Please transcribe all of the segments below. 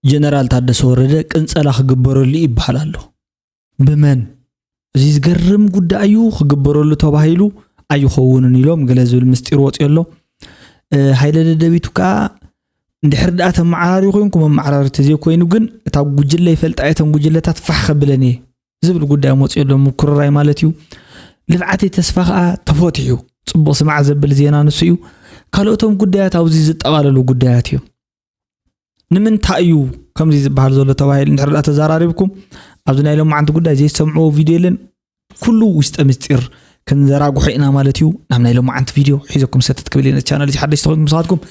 ጀነራል ታደሰ ወረደ ቅንጸላ ክግበረሉ ይበሃል ኣሎ። ብመን? እዚ ዝገርም ጉዳይ እዩ። ክግበረሉ ተባሂሉ ኣይኸውንን ኢሎም ገለ ዝብል ምስጢር ወፂኡ ኣሎ። ሃይለ ደደቢቱ ከዓ እንድሕር ደኣ ተመዓራሪ ኮይንኩም ኣመዓራሪ ተዘይኮይኑ ግን እታ ጉጅለ ይፈልጣ እየ፣ እተን ጉጅለታት ፋሕ ከብለን እየ ዝብል ጉዳይ መፂኡ ኣሎ። ምኩርራይ ማለት እዩ። ልፍዓተይ ተስፋ ከዓ ተፈትሑ። ፅቡቕ ስማዕ ዘብል ዜና ንሱ እዩ። ካልኦቶም ጉዳያት ኣብዚ ዝጠቓለሉ ጉዳያት እዮም። ንምንታይ እዩ ከምዚ ዝበሃል ዘሎ ተባሂሉ እንድሕር ደኣ ተዘራሪብኩም ኣብዚ ናይ ሎማዓንቲ ጉዳይ ዘይሰምዕዎ ቪድዮ የለን። ኩሉ ውሽጠ ምስጢር ክንዘራግሖ ኢና ማለት እዩ። ናብ ናይ ሎማዓንቲ ቪድዮ ሒዘኩም ሰተት ክብል እየ። ነዚ ቻናል እዚ ሓደሽቲ ኮይንኩም ንስኻትኩም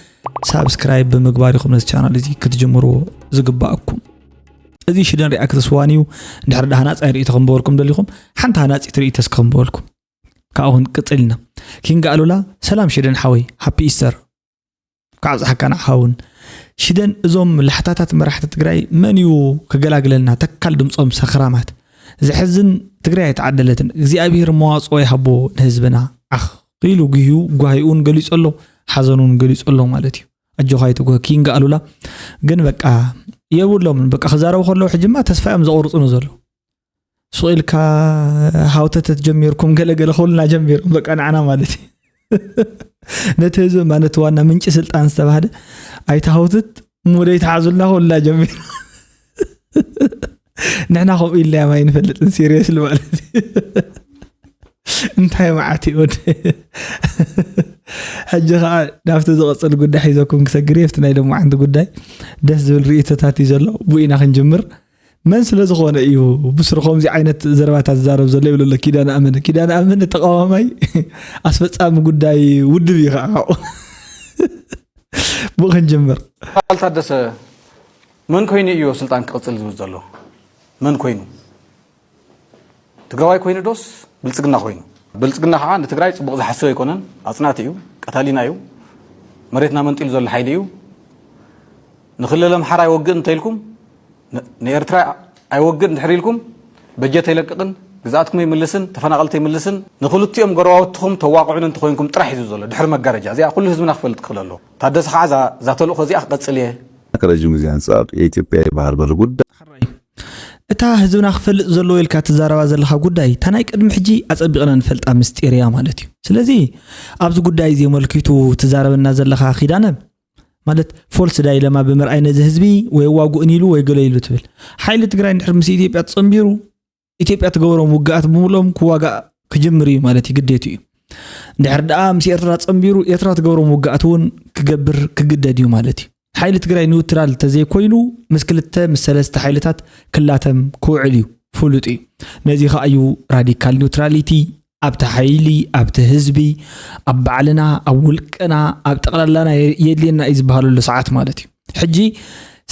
ሳብስክራይብ ብምግባር ኢኹም ነዚ ቻናል እዚ ክትጅምርዎ ዝግባኣኩም። እዚ ሽደን ሪኣክትስ ዋን እዩ። እንድሕር ደኣ ሃናፃይ ርእይቶ ከምበልኩም ደሊኹም ሓንቲ ሃናፂት ርእይቶ እስኪ ከምበልኩም ካብኡ ክንቅፅል ኢና። ኪንግ ኣሉላ ሰላም ሽደን ሓወይ፣ ሃፒ ኢስተር። ካብ ፀሓካ ንዓኻ እውን ሽደን። እዞም ላሕታታት መራሕቲ ትግራይ መን እዩ ክገላግለልና? ተካል ድምፆም ሰኽራማት። ዘሕዝን። ትግራይ ኣይተዓደለትን። እግዚኣብሔር መዋፅኦ ይሃቦ ንህዝብና። ዓኽ ኢሉ ግህዩ ጓሂኡን ገሊፁ ኣሎ፣ ሓዘኑን ገሊፁ ኣሎ ማለት እዩ። ኣጆኻ ኣይትጉህ ኪንግ ኣሉላ። ግን በቃ የብሎምን። በቃ ክዛረቡ ከለዉ ሕጂማ ተስፋ እዮም ዘቑርፁ ንዘለዉ። ሱቕ ኢልካ ሃውተተት ጀሚርኩም ገለገለ ከብሉና ጀሚሮም በቃ ንዓና ማለት እዩ። ነቲ ህዝቢ ማለት ዋና ምንጪ ስልጣን ዝተባህለ ኣይትሃውትት እሞ ደይትሓዙልና ከብሉና ጀሚሮም። ንሕና ከምኡ ኢልና ማይ ንፈልጥን ሲሪየስሊ ማለት እዩ። እንታይ መዓት እዩ ወደ ሕጂ ከዓ ናብቲ ዝቐፅል ጉዳይ ሒዘኩም ክሰግር እየ። ኣብቲ ናይ ሎማዓንቲ ጉዳይ ደስ ዝብል ርእይቶታት እዩ ዘሎ። ብኡ ኢና ክንጅምር። መን ስለ ዝኾነ እዩ ብስሩ ከምዚ ዓይነት ዘረባታት ዝዛረብ ዘሎ ይብል ኣሎ ኪዳነ ኣመነ። ኪዳነ ኣመነ ተቃዋማይ ኣስፈጻሚ ጉዳይ ውድብ እዩ ከዓ። ብኡ ክንጅምር። ጀነራል ታደሰ መን ኮይኑ እዩ ስልጣን ክቕጽል ዝብል ዘሎ? መን ኮይኑ? ትግራዋይ ኮይኑ ዶስ ብልጽግና ኮይኑ? ብልጽግና ከዓ ንትግራይ ጽቡቕ ዝሓስብ ኣይኮነን። ኣጽናቲ እዩ፣ ቀታሊና እዩ፣ መሬትና መንጢሉ ዘሎ ሓይሊ እዩ። ንክልል ኣምሓራ ኣይወግእን እንተኢልኩም፣ ን-፣ ንኤርትራ ኣይወግእን እንድሕር ኢልኩም፣ በጀት ኣይለቅቕን፣ ግዝኣትኩም ኣይምልስን፣ ተፈናቐልቲ ኣይምልስን፣ ንክልቲኦም ጎረባብትኹም ተዋቕዑን እንተኾይንኩም ጥራሕ እዩ ዘሎ ድሕሪ መጋረጃ። እዚኣ ኩሉ ህዝብና ክፈልጥ ክኽእል ኣለዎ። ታደሰ ከዓ እዛ፣ እዛ ተልእኾ እዚኣ ክቐጽል እየ። ከረጅም ጊዜ ኣንጻር የኢትዮጵያ የባህር በር ጉዳይ። እታ ህዝብና ክፈልጥ ዘለዎ ኢልካ ትዛረባ ዘለኻ ጉዳይ፣ እታ ናይ ቅድሚ ሕጂ ኣጸቢቕና ንፈልጣ ምስጢር እያ ማለት እዩ። ስለዚ ኣብዚ ጉዳይ እዚ ኣመልኪቱ ትዛረበና ዘለኻ ኪዳነ፣ ማለት ፎልስ ዳይለማ ብምርኣይ ነዚ ህዝቢ ወይ ዋጉእን ኢሉ ወይ ገለ ኢሉ ትብል። ሓይሊ ትግራይ እንድሕር ምስ ኢትዮጵያ ተጸንቢሩ፣ ኢትዮጵያ ትገብሮም ውግኣት ብምልኦም ክዋጋእ ክጅምር እዩ ማለት እዩ፣ ግዴቱ እዩ። እንድሕር ደኣ ምስ ኤርትራ ተጸንቢሩ፣ ኤርትራ ትገብሮም ውግኣት እውን ክገብር ክግደድ እዩ ማለት እዩ። ሓይሊ ትግራይ ኒውትራል ተዘይኮይኑ፣ ምስ ክልተ ምስ ሰለስተ ሓይልታት ክላተም ክውዕል እዩ፣ ፍሉጥ እዩ። ነዚ ኸኣ እዩ ራዲካል ኒውትራሊቲ። ኣብቲ ሓይሊ፣ ኣብቲ ህዝቢ፣ ኣብ ባዕልና፣ ኣብ ውልቅና፣ ኣብ ጠቕላላና የ-፣ የድልየና እዩ ዝበሃለሉ ሰዓት ማለት እዩ። ሕጂ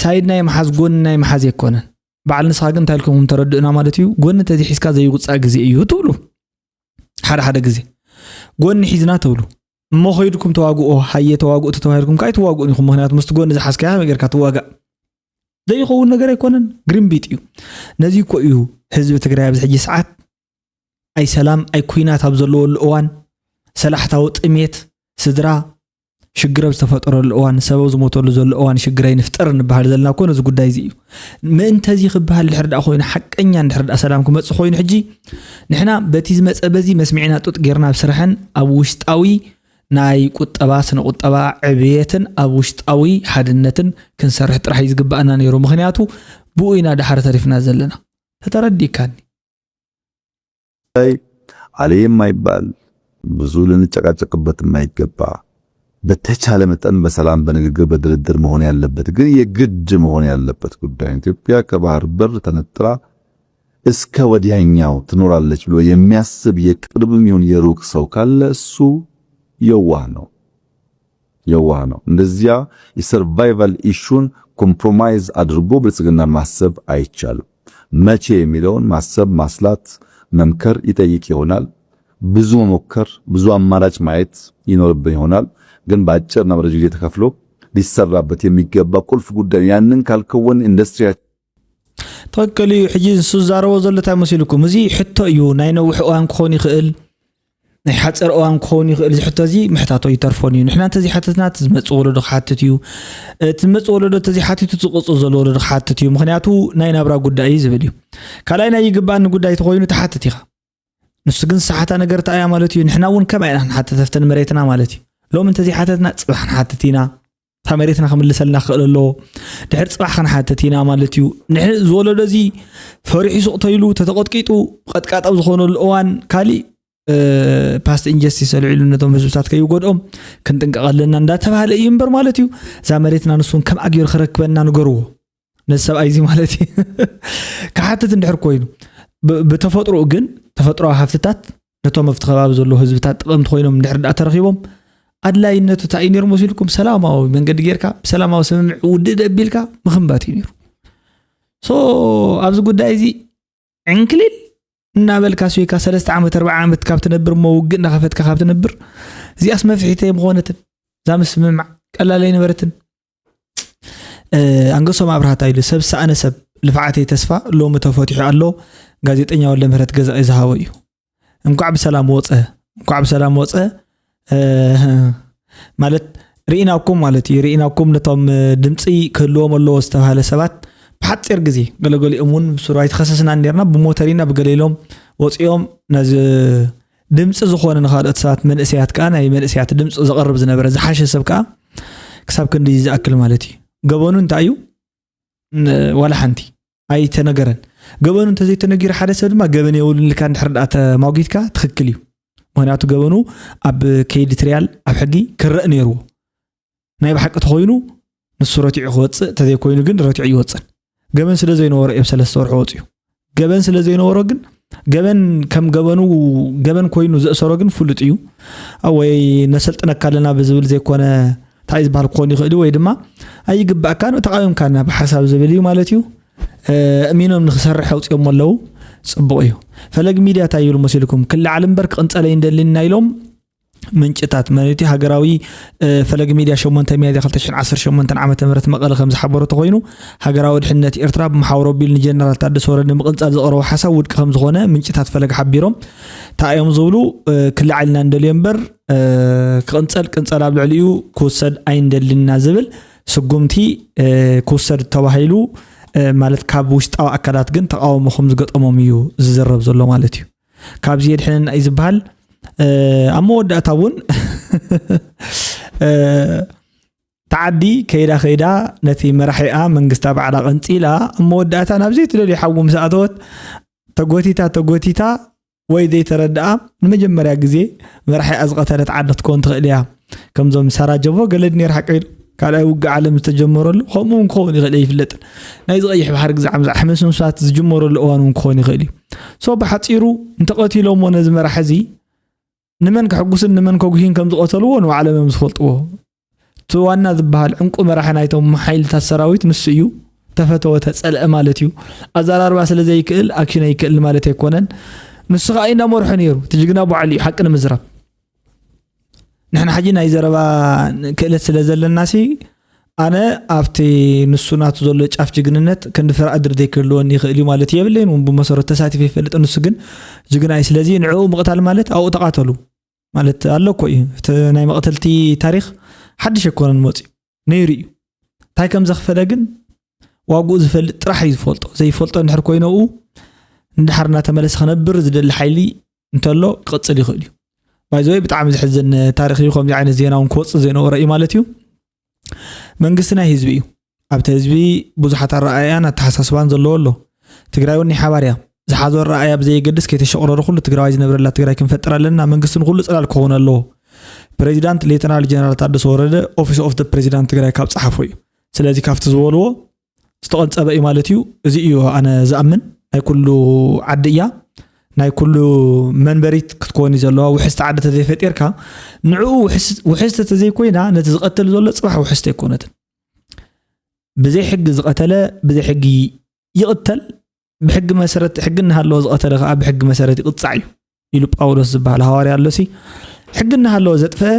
ሳይድ ናይ ምሓዝ፣ ጎኒ ናይ ምሓዝ ኣይኮነን። በዓል ንስኻ ግን እንታይ ኢልኩም ተረድእና ማለት እዩ? ጎኒ ተዚሒዝካ ዘይውጻእ ግዜ እዩ ትብሉ። ሓደ ሓደ ግዜ ጎኒ ሒዝና ትብሉ። እሞ ኸይድኩም ተዋግኦ፣ ሃየ ተዋግኦ ተተባሂልኩም ከዓ ኣይትዋግኡን ኢኹም። ምኽንያቱ ምስቲ ጎኒ ዝሓዝካዮ ከመይ ጌርካ ትዋጋእ? ዘይኸውን ነገር ኣይኮነን፣ ግርምቢጥ እዩ። ነዚ እኮ እዩ ህዝቢ ትግራይ ኣብዚ ሕጂ ሰዓት ኣይ ሰላም ኣይ ኩናት ኣብ ዘለወሉ እዋን፣ ሰላሕታዊ ጥሜት፣ ስድራ ሽግር ኣብ ዝተፈጠረሉ እዋን፣ ሰብ ኣብ ዝሞተሉ ዘሎ እዋን ሽግር ኣይንፍጠር እንበሃል ዘለና እኮ ነዚ ጉዳይ እዚ እዩ። ምእንተ እዚ ክበሃል ድሕር ደኣ ኮይኑ፣ ሓቀኛ እንድሕር ደኣ ሰላም ክመጽእ ኮይኑ፣ ሕጂ ንሕና በቲ ዝመጸ በዚ መስሚዕና ጡጥ ጌርና ኣብ ስራሕን ኣብ ውሽጣዊ ናይ ቁጠባ፣ ስነ ቁጠባ ዕብየትን ኣብ ውሽጣዊ ሓድነትን ክንሰርሕ ጥራሕ እዩ ዝግባኣና ነይሩ። ምኽንያቱ ብኡ ኢና ደሓር ተሪፍና ዘለና። ተተረዲእካኒ። ጉዳይ ዓለ የማይባል፣ ብዙ ልንጨቃጨቅበት የማይገባ፣ በተቻለ መጠን በሰላም በንግግር በድርድር መሆን ያለበት፣ ግን የግድ መሆን ያለበት ጉዳይ ኢትዮጵያ ከባህር በር ተነጥላ እስከ ወዲያኛው ትኖራለች ብሎ የሚያስብ የቅርብም ይሁን የሩቅ ሰው ካለ እሱ የዋህ ነው። የዋህ ነው። እንደዚያ የ survival issue ን compromise አድርጎ ብልጽግና ማሰብ አይቻልም። መቼ የሚለውን ማሰብ፣ ማስላት፣ መምከር ይጠይቅ ይሆናል። ብዙ መሞከር፣ ብዙ አማራጭ ማየት ይኖርብን ይሆናል። ግን በአጭርና በረጅም ጊዜ ተከፍሎ ሊሰራበት የሚገባ ቁልፍ ጉዳይ ነው። ያንን ካልከወን ኢንዱስትሪያችን ትኽክል እዩ። ሕጂ ንሱ ዝዛረቦ ዘሎ እንታይ መሲልኩም? እዚ ሕቶ እዩ፣ ናይ ነዊሕ እዋን ክኾን ይኽእል። ናይ ሓፀር እዋን ክኸውን ይኽእል። እዚ ሕቶ እዚ ምሕታቶ ይተርፎን እዩ። ንሕና እንተዘይሓተትና እቲ ዝመፅእ ወለዶ ክሓትት እዩ። እቲ ዝመፅእ ወለዶ እንተዘይሓቲቱ እቲ ዝቕፅል ዘሎ ወለዶ ክሓትት እዩ። ምክንያቱ ናይ ናብራ ጉዳይ እዩ ዝብል እዩ። ካልኣይ ናይ ይግባኣኒ ጉዳይ ተኾይኑ ትሓትት ኢኻ። ንሱ ግን ዝሰሓታ ነገር እንታይ እያ ማለት እዩ? ንሕና እውን ከምኣ ኢና ክንሓትት ኣብተን መሬትና ማለት እዩ። ሎሚ እንተዘይሓተትና ፅባሕ ክንሓትት ኢና። እታ መሬትና ክምልሰልና ክኽእል ኣለዎ። ድሕሪ ፅባሕ ክንሓትት ኢና ማለት እዩ። ንሕ ዝወለዶ እዚ ፈሪሑ ሱቕ ተይሉ ተተቐጥቂጡ ቀጥቃጥ ኣብ ዝኾነሉ እዋን ካሊእ ፓስት ኢንጀስቲስ ኣልዒሉ ነቶም ህዝብታት ከይጎድኦም ክንጥንቀቕ ኣለና እንዳተባሃለ እዩ እምበር ማለት እዩ። እዛ መሬትና ንሱ እውን ከም ኣገይሩ ክረክበና ንገርዎ ነዚ ሰብኣይ እዚ ማለት እዩ። ክሓትት እንድሕር ኮይኑ ብ- ብተፈጥሮኡ ግን ተፈጥሮዊ ሃፍትታት ነቶም ኣብቲ ከባቢ ዘለዉ ህዝብታት ጠቐምቲ ኮይኖም እንድሕር ደኣ ተረኺቦም ኣድላይነቱ እንታይ እዩ ነይሩ መሲልኩም? ሰላማዊ መንገዲ ጌርካ ብሰላማዊ ስምምዕ ውድእ ደቢልካ ምኽንባት እዩ ነይሩ። ሶ ኣብዚ ጉዳይ እዚ ዕንክሊል እናበልካ ስዊካ ሰለስተ ዓመት ኣርባዓ ዓመት ካብ ትነብር እሞ ውግእ እናኸፈትካ ካብ ትነብር እዚኣስ መፍሒተይ ምኾነትን እዛ ምስምማዕ ቀላል ኣይነበረትን። ኣንገሶም ኣብርሃ እንታይ ኢሉ? ሰብ ዝሰኣነ ሰብ ልፍዓተይ ተስፋ ሎሚ ተፈቲሑ ኣሎ። ጋዜጠኛ ወልደ ምህረት ገዛኢ ዝሃቦ እዩ። እንኳዕ ብሰላም ወፀ። እንኳዕ ብሰላም ወፀ። ማለት ርኢናኩም ማለት እዩ። ርኢናኩም ነቶም ድምፂ ክህልዎም ኣለዎ ዝተባሃለ ሰባት ብሓፂር ግዜ ገለገሊኦም እውን ብሱሩ ኣይተኸሰስናን ነርና። ብሞተር ኢና ብገለ ኢሎም ወፂኦም ነዚ ድምፂ ዝኾነ ንኻልኦት ሰባት መንእሰያት ከዓ ናይ መንእሰያት ድምፂ ዘቕርብ ዝነበረ ዝሓሸ ሰብ ከዓ ክሳብ ክንዲ ዝኣክል ማለት እዩ። ገበኑ እንታይ እዩ? ዋላ ሓንቲ ኣይተነገረን። ገበኑ እንተዘይተነጊሩ ሓደ ሰብ ድማ ገበን የብሉን ኢልካ እንድሕር ደኣ ተማጒትካ ትኽክል እዩ። ምክንያቱ ገበኑ ኣብ ከይዲ ትሪያል ኣብ ሕጊ ክረእ ነይርዎ። ናይ ብሓቂ ተኾይኑ ንሱ ረቲዑ ክወፅእ፣ እንተዘይኮይኑ ግን ረቲዑ ይወፅን። ገበን ስለ ዘይነበሮ እብ ሰለስተ ወርሒ ወፅዩ። ገበን ስለ ዘይነበሮ ግን ገበን ከም ገበኑ ገበን ኮይኑ ዘእሰሮ ግን ፍሉጥ እዩ። ወይ ነሰልጥነካ ኣለና ብዝብል ዘይኮነ እንታይ ዝበሃል ክኾን ይኽእል እዩ፣ ወይ ድማ ኣይግባእካን ተቃዊምካና ብሓሳብ ዝብል እዩ ማለት እዩ። እሚኖም ንክሰርሕ ኣውፅኦም ኣለዉ። ፅቡቕ እዩ። ፈለግ ሚድያ እንታይ ይብል መሲልኩም? ክልዓል እምበር ክቕንፀል ኣይንደልን ኢና ኢሎም ምንጭታት መሬት ሃገራዊ ፈለግ ሚድያ ሸሞንተ ሚያዝያ ክልተ ሽሕን ዓሰርተ ሸሞንተን ዓመተ ምህረት መቐለ ከም ዝሓበሮ ተኮይኑ ሃገራዊ ድሕነት ኤርትራ ብመሓውሮ ቢል ንጀነራል ታደሰ ወረደ ንምቕንፃል ዝቐረቦ ሓሳብ ውድቂ ከም ዝኾነ ምንጭታት ፈለግ ሓቢሮም። እንታይ እዮም ዝብሉ? ክልዓል ኢና እንደልዮ እምበር ክቕንፀል ቅንፀል ኣብ ልዕሊኡ ክውሰድ ኣይንደልን ኢና ዝብል ስጉምቲ ክውሰድ ተባሂሉ ማለት ካብ ውሽጣዊ ኣካላት ግን ተቃውሞ ከም ዝገጠሞም እዩ ዝዝረብ ዘሎ ማለት እዩ። ካብዚ የድሕነና እዩ ዝበሃል። ኣብ መወዳእታ እውን ተዓዲ ከይዳ ከይዳ ነቲ መራሒኣ መንግስታ ባዕላ ቀንፂላ ኣብ መወዳእታ ናብ ዘይትደልዮ ሓዊ ምስ ኣተወት ተጎቲታ ተጎቲታ ወይ ዘይተረድኣ ንመጀመርያ ግዜ መራሒኣ ዝቐተለት ዓዲ ክትከውን ትኽእል እያ። ከምዞም ሳራጀቮ ገለ ድኔር ሓቀይዱ ካልኣይ ውግእ ዓለም ዝተጀመረሉ ከምኡ እውን ክኸውን ይኽእል ኣይፍለጥን። ናይ ዝቐይሕ ባሕሪ ግዛዕ ምዛዕ ሕምስምሳት ዝጅመረሉ እዋን እውን ክኸውን ይኽእል እዩ። ሶ ብሓፂሩ እንተቐቲሎሞ ነዚ መራሕ እዚ ንመን ከሕጉስን ንመን ከጉሂን ከም ዝቐተልዎ ንባዕሎም እዮም ዝፈልጥዎ። እቲ ዋና ዝበሃል ዕንቁ መራሒ ናይቶም ሓይልታት ሰራዊት ንሱ እዩ። ተፈተወ ተፀልአ ማለት እዩ። ኣዘራርባ ስለ ዘይክእል ኣክሽን ኣይክእል ማለት ኣይኮነን። ንሱ ከዓ እዩ እንዳመርሖ ነይሩ። እቲ ጅግና በዓል እዩ ሓቂ ንምዝራብ። ንሕና ሕጂ ናይ ዘረባ ክእለት ስለ ዘለና ሲ ኣነ ኣብቲ ንሱ ናቱ ዘሎ ጫፍ ጅግንነት ክንዲ ፍረ ኣድሪ ዘይክህልወኒ ይኽእል እዩ ማለት የብለይን እውን ብመሰረቱ ተሳቲፈ ይፈልጥ። ንሱ ግን ጅግና እዩ። ስለዚ ንዕኡ ምቕታል ማለት ኣብኡ ተቓተሉ ማለት ኣሎ እኮ እዩ። እቲ ናይ መቕተልቲ ታሪኽ ሓድሽ ኣይኮነን መፂኡ ነይሩ እዩ። እንታይ ከም ዘኽፈለ ግን ዋግኡ ዝፈልጥ ጥራሕ እዩ ዝፈልጦ። ዘይፈልጦ እንድሕር ኮይነኡ ንድሓር እናተመለሰ ክነብር ዝደሊ ሓይሊ እንተሎ ክቕፅል ይኽእል እዩ። ባይዘወይ ብጣዕሚ ዝሕዝን ታሪኽ እዩ። ከምዚ ዓይነት ዜና እውን ክወፅእ ዘይነበሮ እዩ ማለት እዩ። መንግስቲ ናይ ህዝቢ እዩ። ኣብቲ ህዝቢ ብዙሓት ኣረኣእያን ኣተሓሳስባን ዘለዎ ኣሎ። ትግራይ እውን ናይ ሓባር እያ። ዝሓዞ ኣረኣእያ ብዘየገድስ ከይተሸቕረሩ ኩሉ ትግራዋይ ዝነብረላ ትግራይ ክንፈጥር ኣለና። መንግስቲ ንኩሉ ፅላል ክኸውን ኣለዎ። ፕሬዚዳንት ሌተናል ጀነራል ታደሰ ወረደ ኦፊስ ኦፍ ፕሬዚዳንት ትግራይ ካብ ፀሓፎ እዩ። ስለዚ ካብቲ ዝበልዎ ዝተቐንፀበ እዩ ማለት እዩ። እዚ እዩ ኣነ ዝኣምን። ናይ ኩሉ ዓዲ እያ፣ ናይ ኩሉ መንበሪት ክትኮን እዩ ዘለዋ። ውሕስቲ ዓዲ ተዘይፈጢርካ ንዕኡ ውሕስ- ውሕስቲ ተዘይኮይና ነቲ ዝቐትል ዘሎ ፅባሕ ውሕስቲ ኣይኮነትን። ብዘይ ሕጊ ዝቐተለ ብዘይ ሕጊ ይቕተል። ብሕጊ መሰረት ሕጊ እናሃለዎ ዝቐተለ ከዓ ብሕጊ መሰረት ይቕፃዕ እዩ ኢሉ ጳውሎስ ዝበሃል ሃዋርያ ኣሎሲ ሕጊ እናሃለዎ ዘጥፈአ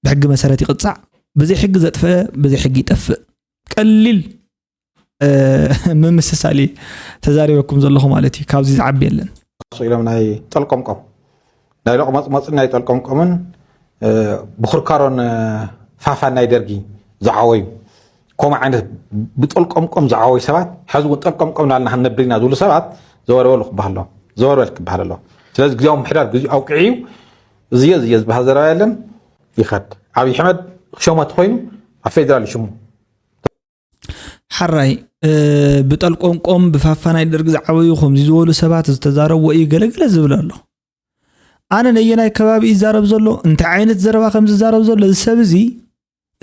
ብሕጊ መሰረት ይቕፃዕ፣ ብዘይ ሕጊ ዘጥፈአ ብዘይ ሕጊ ይጠፍእ። ቀሊል ምምስሳል ተዛሪበኩም ዘለኹ ማለት እዩ። ካብዚ ዝዓቢ የለን። ኢሎም ናይ ጠልቆምቆም ናይ ሎቕማፅማፅን ናይ ጠልቆምቆምን ብኽርካሮን ፋፋን ናይ ደርጊ ዝዓወዩ ከምኡ ዓይነት ብጠልቆምቆም ዝዓወዩ ሰባት ሕዚ እውን ጠልቆምቆም ናልና ክንነብር ኢና ዝብሉ ሰባት ዘወርበሉ ክበሃል ኣለዎ። ዘወርበል ክበሃል ኣለዎ። ስለዚ ግዜያዊ ምሕዳር ግዜኡ ኣብቂዑ እዩ። እዝዮ እዝዮ ዝበሃል ዘረባ የለን። ይኸድ ኣብይ ኣሕመድ ክሸሞ ተኮይኑ ኣብ ፌዴራል ይሽሙ። ሓራይ ብጠልቆምቆም ብፋፋ ናይ ደርግ ዝዓበዩ ከምዚ ዝበሉ ሰባት ዝተዛረብዎ እዩ ገለገለ ዝብል ኣሎ። ኣነ ነየናይ ከባቢ ይዛረብ ዘሎ እንታይ ዓይነት ዘረባ ከም ዝዛረብ ዘሎ እዚ ሰብ እዚ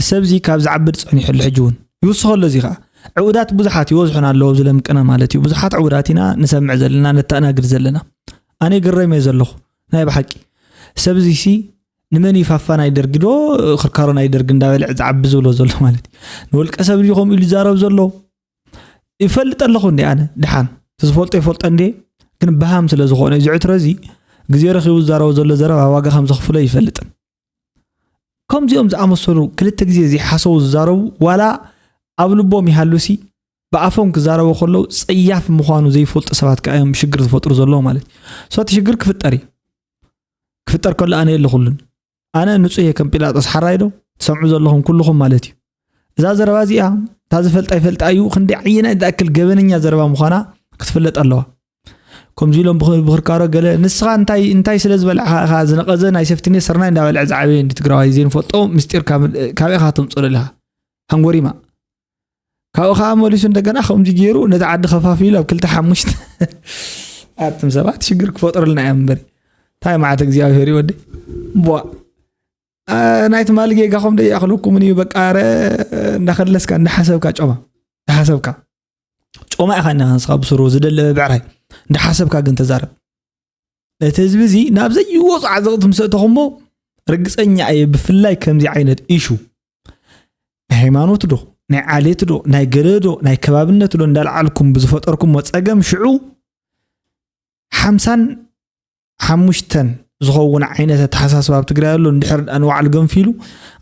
ሰብ እዚ ካብ ዝዓብድ ጸኒሑ ኣሎ ሕጂ እውን ይውስኸ ኣሎ። እዚ ከዓ ዕውዳት ብዙሓት ይወዝሑን ኣለዎ ኣብዚ ለምቅነ ማለት እዩ። ብዙሓት ዕውዳት ኢና ንሰምዕ ዘለና ነተኣናግድ ዘለና። ኣነ ይግረም እየ ዘለኹ ናይ ብሓቂ ሰብ እዚ ሲ ንመን ይፋፋ ናይ ደርጊ ዶ ክርካሮ ናይ ደርጊ እንዳበልዕ ዝዓቢ ዝብሎ ዘሎ ማለት እዩ። ንወልቀ ሰብ ድዩ ከምኡ ኢሉ ይዛረብ ዘሎ ይፈልጥ ኣለኹ እንዲ ኣነ ድሓን ዝፈልጦ ይፈልጦ እንዲ ግን በሃም ስለ ዝኾነ እዚ ዕትሮ እዚ ግዜ ረኺቡ ዝዛረቦ ዘሎ ዘረባ ዋጋ ከም ዘኽፍሎ ይፈልጥን ከምዚኦም ዝኣመሰሉ ክልተ ግዜ ዘይሓሰቡ ዝዛረቡ ዋላ ኣብ ልቦም ይሃሉሲ ብኣፎም ክዛረቡ ከለዉ ጸያፍ ምዃኑ ዘይፈልጡ ሰባት ከኣ እዮም ሽግር ዝፈጥሩ ዘለዉ ማለት እዩ። So እቲ ሽግር ክፍጠር እዩ። ክፍጠር ከሎ ኣነ የለኹሉን። ኣነ ንጹህ እየ ከም ጲላጦስ ሓራይ ዶ ትሰምዑ ዘለኹም ኩልኹም ማለት እዩ። እዛ ዘረባ እዚኣ እታ ዝፈልጣ ይፈልጣ እዩ ክንደይ ዓይና ዝኣክል ገበነኛ ዘረባ ምዃና ክትፍለጥ ኣለዋ። ከምዚ ኢሎም ብኽርካሮ ገለ ንስኻ እንታይ እንታይ ስለ ዝበልዕኻ ኢኻ ዝነቐዘ ናይ ሰፍትኔ ስርናይ እንዳበልዐ ዝዓበየ እንዲ ትግራዋይ ዘይንፈልጦ ምስጢር ካበይ ኢኻ ተምፅኦ ኣለኻ ሃንጎሪማ ካብኡ ከዓ መሊሱ እንደገና ከምዚ ገይሩ ነቲ ዓዲ ከፋፊሉ ኣብ ክልተ ሓሙሽተ ኣቱም ሰባት ሽግር ክፈጥሩልና እዮም እምበሪ እንታይ መዓት እግዚኣብሔር ይወዲ ቧ ናይ ትማሊ ጌጋኹም ደይኣኽለኩምን እዩ በቃ ረ እንዳኸለስካ እንዳሓሰብካ ጮማ እንዳሓሰብካ ጮማ ኢኻ እኒኻ ንስኻ ብስሩ ዝደለበ ብዕራይ እንዳሓሰብካ ግን ተዛረብ ነቲ ህዝቢ እዚ ናብ ዘይወፁ ዓዘቕቲ ምስ እተኹሞ ርግፀኛ እየ ብፍላይ ከምዚ ዓይነት ኢሹ ናይ ሃይማኖት ዶ ናይ ዓሌት ዶ ናይ ገለ ዶ ናይ ከባብነት ዶ እንዳልዓልኩም ብዝፈጠርኩሞ ፀገም ሽዑ ሓምሳን ሓሙሽተን ዝኸውን ዓይነት ኣተሓሳስባ ኣብ ትግራይ ኣሎ እንድሕር ደኣ ንባዕሉ ገንፊሉ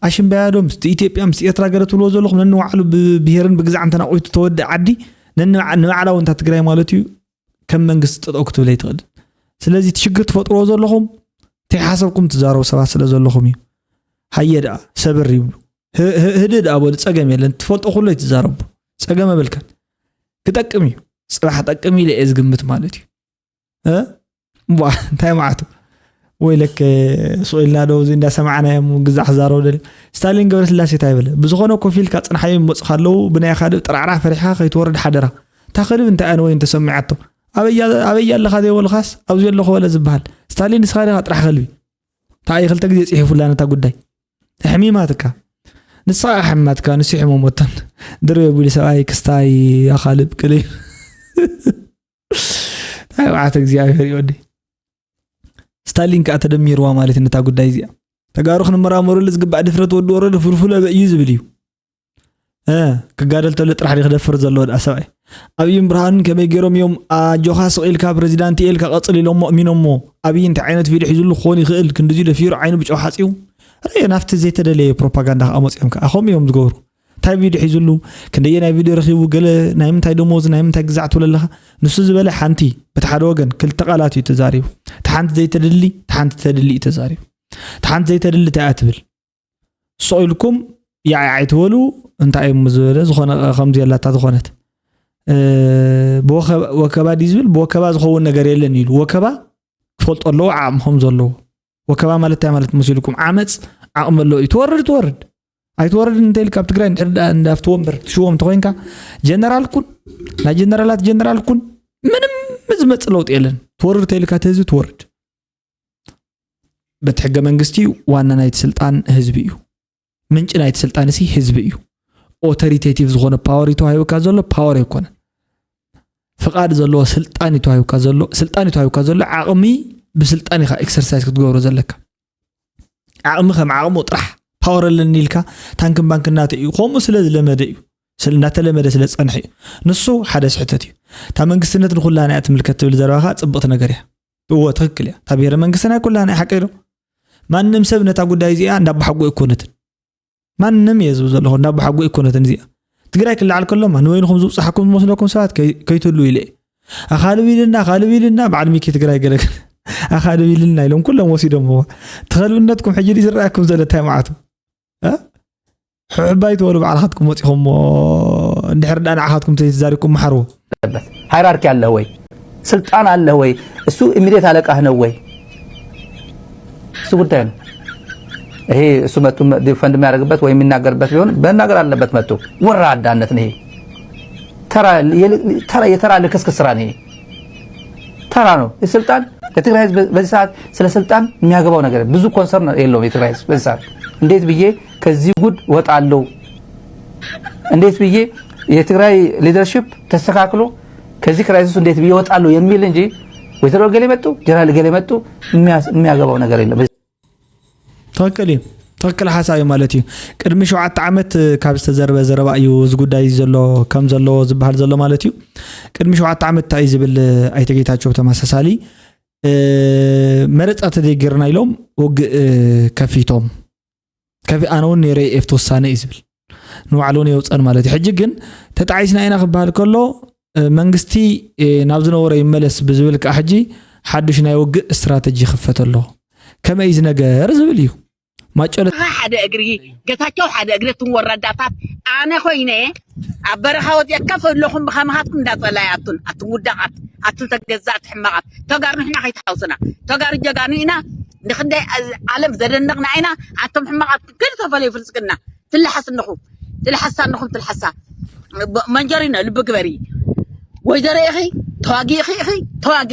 ኣሽምባያ ዶ ምስቲ ኢትዮጵያ ምስቲ ኤርትራ ገለ ትብልዎ ዘለኹም ነንባዕሉ ብብሄርን ብግዛዕን ተናቑቱ ተወዲ ዓዲ ንባዕላ እውን እታ ትግራይ ማለት እዩ ከም መንግስቲ ጠጠው ክትብል ኣይትኽእልን ስለዚ እቲ ሽግር ትፈጥርዎ ዘለኹም ተይሓሰብኩም ትዛረቡ ሰባት ስለ ዘለኹም እዩ ሃየ ደኣ ሰብር ይብሉ ህድእ ደኣ በሉ ፀገም የለን ትፈልጦ ኩሎ ይትዛረቡ ፀገም የብልካን ክጠቅም እዩ ፅባሕ ጠቅም ኢለ እየ ዝግምት ማለት እዩ እ እምቧ እንታይ መዓቱ ወይለከ ሱቕ ኢልና ዶ እዚ እንዳሰማዕናዮም ግዛዕ ክዛረቡ ደልዮም ስታሊን ገብረስላሴ እንታይ በለ ብዝኾነ ኮፍ ኢልካ ፅንሓዮም ይመፁኻ ኣለዉ ብናይ ካልእ ጥራዕራዕ ፈሪሕኻ ከይትወርድ ሓደራ እታ ከልቢ እንታይ ኣነ ወይን ተሰሚዓቶ ኣበይ ኣለኻ ዘይበሉኻስ ኣብዚ ኣለኹ በለ ዝበሃል ስታሊን ንስኻ ዲኻ ጥራሕ ከልቢ እንታይ ክልተ ግዜ ፅሒፉላ ነታ ጉዳይ ሕሚማትካ ንስኻ ሕማትካ ንሱ ሕመሞተን ድርበ ቢሉ ሰብኣይ ክስታይ ኣኻልብ ቅልዩ እንታይ መዓት እግዚኣብሔር ይወዲ ስታሊን ከዓ ተደሚርዋ ማለት ነታ ጉዳይ እዚኣ ተጋሩ ክንመራመሩሉ ዝግባእ ድፍረት ወዲ ወረደ ፍልፍሎ በ እዩ ዝብል እዩ ክጋደል ተሎ ጥራሕ ክደፍር ዘለዎ ደኣ ሰብኣይ ኣብይን ብርሃንን ከመይ ገይሮም እዮም ኣጆኻ ስቕ ኢልካ ፕሬዚዳንት ኢልካ ቀፅል ኢሎሞ እሚኖሞ ኣብይ እንታይ ዓይነት ቪድዮ ሒዙሉ ክኾን ይኽእል ክንድዚ ደፊሩ ዓይኑ ብጨው ሓፂቡ ርእ ናብቲ ዘይተደለየ ፕሮፓጋንዳ ከዓ መፅኦም ከዓ ከምኡ እዮም ዝገብሩ እንታይ ቪድዮ ሒዙሉ ክንደየ ናይ ቪድዮ ረኺቡ ገለ ናይ ምንታይ ደሞዝ ናይ ምንታይ ግዛዕ ትብለ ኣለኻ ንሱ ዝበለ ሓንቲ በቲ ሓደ ወገን ክልተ ቃላት እዩ ተዛሪቡ እቲ ሓንቲ ዘይተድሊ እቲ ሓንቲ ተድሊ እዩ ተዛሪቡ እቲ ሓንቲ ዘይተድሊ እንታይ እያ ትብል ስቕ ኢልኩም ያዕ ኣይትበሉ እንታይ እዮም ዝበለ ዝኾነ ከምዚ የላታ ዝኾነት ወከባ ድዩ ዝብል ብወከባ ዝኸውን ነገር የለን ኢሉ ወከባ ክፈልጦ ኣለዎ ዓቕሚ ከም ዘለዎ ወከባ ማለት እንታይ ማለት መሲልኩም ዓመፅ ዓቕሚ ኣለዎ እዩ ትወርድ ትወርድ ኣይትወርድ እንተ ኢልካ ኣብ ትግራይ እንድሕር እንዳፍቲ ወንበር ትሽዎም እንተኮይንካ ጀነራል ኩን ናይ ጀነራላት ጀነራል ኩን ምንም ዝመፅ ለውጥ የለን ትወርድ ተኢልካ እቲ ህዝቢ ትወርድ በቲ ሕገ መንግስቲ ዋና ናይቲ ስልጣን ህዝቢ እዩ ምንጪ ናይቲ ስልጣን ሲ ህዝቢ እዩ ኦቶሪቴቲቭ ዝኾነ ፓወር እዩ ተዋሂቡካ ዘሎ ፓወር ኣይኮነን ፍቓድ ዘለዎ ስልጣን እዩ ተዋሂቡካ ዘሎ ስልጣን እዩ ተዋሂቡካ ዘሎ ዓቕሚ ብስልጣን ኢኻ ኤክሰርሳይዝ ክትገብሮ ዘለካ ዓቕሚ ከም ዓቕሙ ጥራሕ ፓወር ኣለኒ ኢልካ ታንክን ባንክ እናተ እዩ ከምኡ ስለ ዝለመደ እዩ እንዳተለመደ ስለ ዝፀንሐ እዩ ንሱ ሓደ ስሕተት እዩ እታ መንግስትነት ንኩላና እያ ትምልከት ትብል ዘረባኻ ፅብቕቲ ነገር እያ እዎ ትክክል እያ እታ ብሄረ መንግስትና ኩላና ሓቂ ዶ ማንም ሰብ ነታ ጉዳይ እዚኣ እንዳባሓጎ ኣይኮነትን ማንም እየ ዝብ ዘለኹ እንዳባሓጎ ኣይኮነትን እዚኣ ትግራይ ክለዓል ከሎማ ንበይንኹም ዝብፅሓኩም ዝመስለኩም ሰባት ከይትህሉ ኢለ እየ ኣኻልብ ኢልና ኣኻልብ ኢልና በዓል ሚኪ ትግራይ ገለገለ ኣኻድብ ኢልና ኢሎም ኩሎም ወሲዶምዎ። ተኸልብነትኩም ሕጂ ድዩ ዝረኣኩም ዘሎ? እንታይ መዓቱ? እ? ሕሕባይ ትበሉ ባዕልኻትኩም ወፂኹምዎ። እንድሕር ደኣ ንዓኻትኩም ተይተዛሪብኩም መሓርዎ። ሃይራርኪ ኣለህ ወይ? ስልጣን ኣለህ ወይ? እሱ ኢሚዲየት ኣለቃህ ነው ወይ? እሱ ጉዳይ ነው። ይሄ እሱ መጡ ዲፈንድ የሚያደርግበት ወይ የሚናገርበት ቢሆን መናገር አለበት። መጡ ወራዳነት ነው ይሄ። ተራ የል- ተራ የተራ ልክስክስ ስራ ነው ይሄ። ተራ ነው። ስልጣን የትግራይ ህዝብ በዚህ ሰዓት ስለ ስልጣን የሚያገባው ነገር ብዙ ኮንሰርን የለውም። የትግራይ ህዝብ በዚህ ሰዓት እንዴት ብዬ ከዚህ ጉድ ወጣለሁ፣ እንዴት ብዬ የትግራይ ሊደርሺፕ ተስተካክሎ ከዚህ ክራይሲስ እንዴት ብዬ ወጣለሁ የሚል እንጂ ወይዘሮ እገሌ መጡ፣ ጀነራል እገሌ መጡ የሚያስ- የሚያገባው ነገር የለም። ትኽክል እዩ። ትኽክል ሓሳብ እዩ ማለት እዩ። ቅድሚ ሸውዓተ ዓመት ካብ ዝተዘርበ ዘረባ እዩ እዚ ጉዳይ ዘሎ ከም ዘለዎ ዝበሃል ዘሎ ማለት እዩ። ቅድሚ ሸውዓተ ዓመት እንታይ እዩ ዝብል ኣይተ ጌታቸው ብተመሳሳሊ መረፃ ተደጊርና ኢሎም ውግእ ከፊቶም ከፊ ኣነ እውን ነይረ ኤፍቲ ውሳነ እዩ ዝብል ንባዕሉ እውን የውፀን ማለት እዩ። ሕጂ ግን ተጣዒስና ኢና ክበሃል ከሎ መንግስቲ ናብ ዝነበሮ ይመለስ ብዝብል ከዓ ሕጂ ሓዱሽ ናይ ውግእ ስትራተጂ ይኽፈት ኣሎ። ከመይ እዚ ነገር ዝብል እዩ። ማጨሎ ሓደ እግሪ ገታቸው ሓደ እግሪ እቱን ወራዳታት ኣነ ኮይነ ኣብ በረኻ ወፂአ ከፍ ኣለኹም ብኸማኻትኩም እንዳፀላይ ኣቱን ኣቱን ውዳቓት ኣቱን ተገዛእቲ ሕማቓት ተጋሩ ንሕና ከይትሓውስና ተጋሩ ጀጋኑ ኢና ንክንደይ ዓለም ዘደነቕና ኢና ኣቶም ሕማቓት ግን ተፈለዩ ፍልስቅና ትልሓስ እንኹም ትልሓሳ እንኹም ትልሓሳ መንጀሪኖ ልቢ ግበሪ ወይዘሮ ኢኺ ተዋጊ ኢኺ ኢኺ ተዋጊ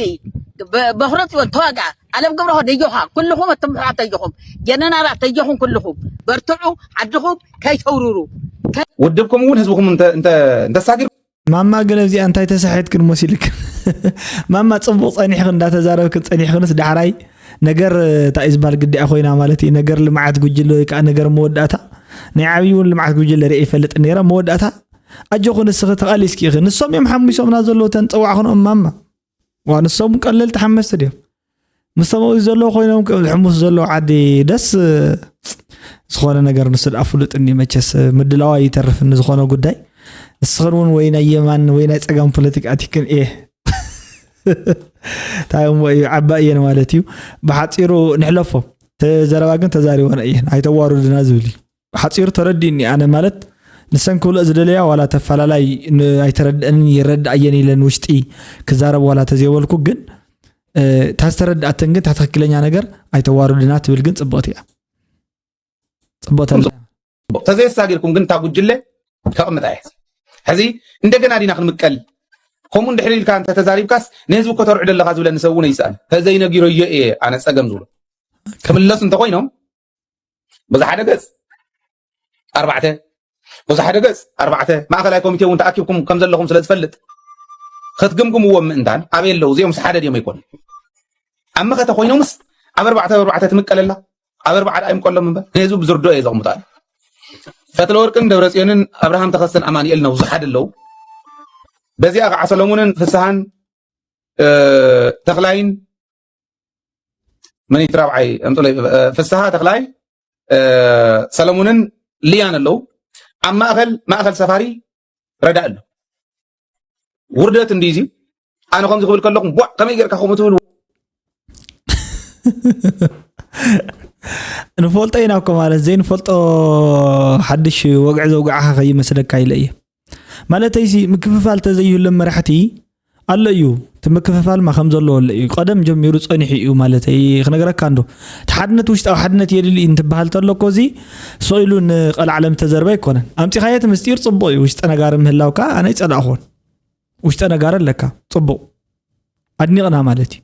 በኩረ ፅዮን ተዋጋ ኣለም ገብረሆ ደዮኻ ኩልኹም ኣቶም ምሕዋት ተየኹም ጀነናላት ተየኹም ኩልኹም በርትዑ ዓድኹም ከይተውርሩ ውድብኩም እውን ህዝብኩም እንተሳጊር ማማ ግን ኣብዚኣ እንታይ ተሳሒትክን መሲልክን ማማ ፅቡቅ ፀኒሕክን እንዳተዛረብክን ፀኒሕክንስ ዳሕራይ ነገር እንታይ እዩ ዝበሃል ግዲኣ ኮይና ማለት እዩ ነገር ልምዓት ጉጅለ ወይ ከዓ ነገር መወዳእታ ናይ ዓብዪ እውን ልምዓት ጉጅለ ርአ ይፈልጥ ነይረ መወዳእታ ኣጆኹ ንስኺ ተቓሊስኪ ኢኺ ንሶም እዮም ሓሚሶምና ዘለዉ ተንፀዋዕኽንኦም ማማ ዋ ንሶም ቀለልቲ ሓመስቲ ድዮም ምስተመኡ ዘለዉ ኮይኖም ዝሕምሱ ዘለዉ ዓዲ ደስ ዝኾነ ነገር ንሱ ደኣ ፍሉጥ እኒ መቸስ ምድላዋ ይተርፍ ንዝኾነ ጉዳይ ንስኽን እውን ወይ ናይ የማን ወይ ናይ ፀጋም ፖለቲክ ኣቲክን እየ እንታይ እሞ እዩ ዓባ እየን ማለት እዩ ብሓፂሩ ንሕለፎ ተዘረባ ግን ተዛሪቦን እየን ኣይተዋርዱና ዝብል እዩ ሓፂሩ ተረዲእኒ ኣነ ማለት ንሰን ክብልኦ ዝደለያ ዋላ ተፈላላይ ኣይተረድአንን ይረድኣየን ኢለን ውሽጢ ክዛረብ ዋላ ተዘይበልኩ ግን እታ ዝተረድኣተን ግን እታ ትክክለኛ ነገር ኣይተዋርዱና ትብል ግን ፅብቕቲ እያ ፅብቕቲ ኣላ ተዘየሳጊርኩም ግን እታ ጉጅለ ከቕምጣ እየ ሕዚ እንደገና ዲና ክንምቀል ከምኡ እንድሕር ኢልካ እንተ ተዛሪብካስ ንህዝቢ እኮ ተርዕዶ ኣለካ ዝብለኒ ሰብ እውን ይስኣን ተዘይነጊሮዮ እየ ኣነ ፀገም ዝብሎ ክምለሱ እንተኮይኖም በዚ ሓደ ገፅ ኣርባዕተ በዚ ሓደ ገፅ ኣርባዕተ ማእኸላይ ኮሚቴ እውን ተኣኪብኩም ከም ዘለኹም ስለ ዝፈልጥ ክትግምግምዎም ምእንታን ኣበይ ኣለዉ እዚኦም ሓደ ድዮም ኣይኮኑ ኣብ መኸተ ኮይኖምስ ኣብ ኣርባዕተ ኣርባዕተ ትምቀለላ ኣብ ኣርባዓ ደኣ ይምቀሎም እምበር ንህዝቢ ብዝርድኦ እየ ዘቕምጣሉ ፈትለወርቅን ደብረፅዮንን ኣብርሃም ተኸስተን ኣማኑኤል ነብዙሓት ኣለዉ በዚኣ ከዓ ሰሎሙንን ፍስሃን ተኽላይን መን እቲ ራብዓይ ኣምፅለይ ፍስሃ ተኽላይ ሰለሙንን ልያን ኣለዉ ኣብ ማእኸል ማእኸል ሰፋሪ ረዳእ ኣሎ ውርደት እንዲ እዚ ኣነ ከምዚ ክብል ከለኹም ቧዕ ከመይ ጌርካ ከምኡ ትብል ንፈልጦ ኢና እኮ ማለት ዘይንፈልጦ ሓድሽ ወግዒ ዘውግዓኻ ከይመስለካ ኢለ እየ ማለተይሲ ምክፍፋል ተዘይህሎም መራሕቲ ኣሎ እዩ እቲ ምክፍፋል ማ ከም ዘለዎ ኣሎ እዩ ቀደም ጀሚሩ ፀኒሑ እዩ ማለተይ ክነግረካ እንዶ እቲ ሓድነት ውሽጣዊ ሓድነት የድሊ እዩ እንትበሃል ተሎ እኮ እዚ ስቕ ኢሉ ንቐልዓለም ተዘርበ ኣይኮነን ኣምፂኻዮ እቲ ምስጢር ፅቡቕ እዩ ውሽጠ ነጋሪ ምህላውካ ኣነ ኣይፀላእኹን ውሽጠ ነጋሪ ኣለካ ፅቡቕ ኣድኒቕና ማለት እዩ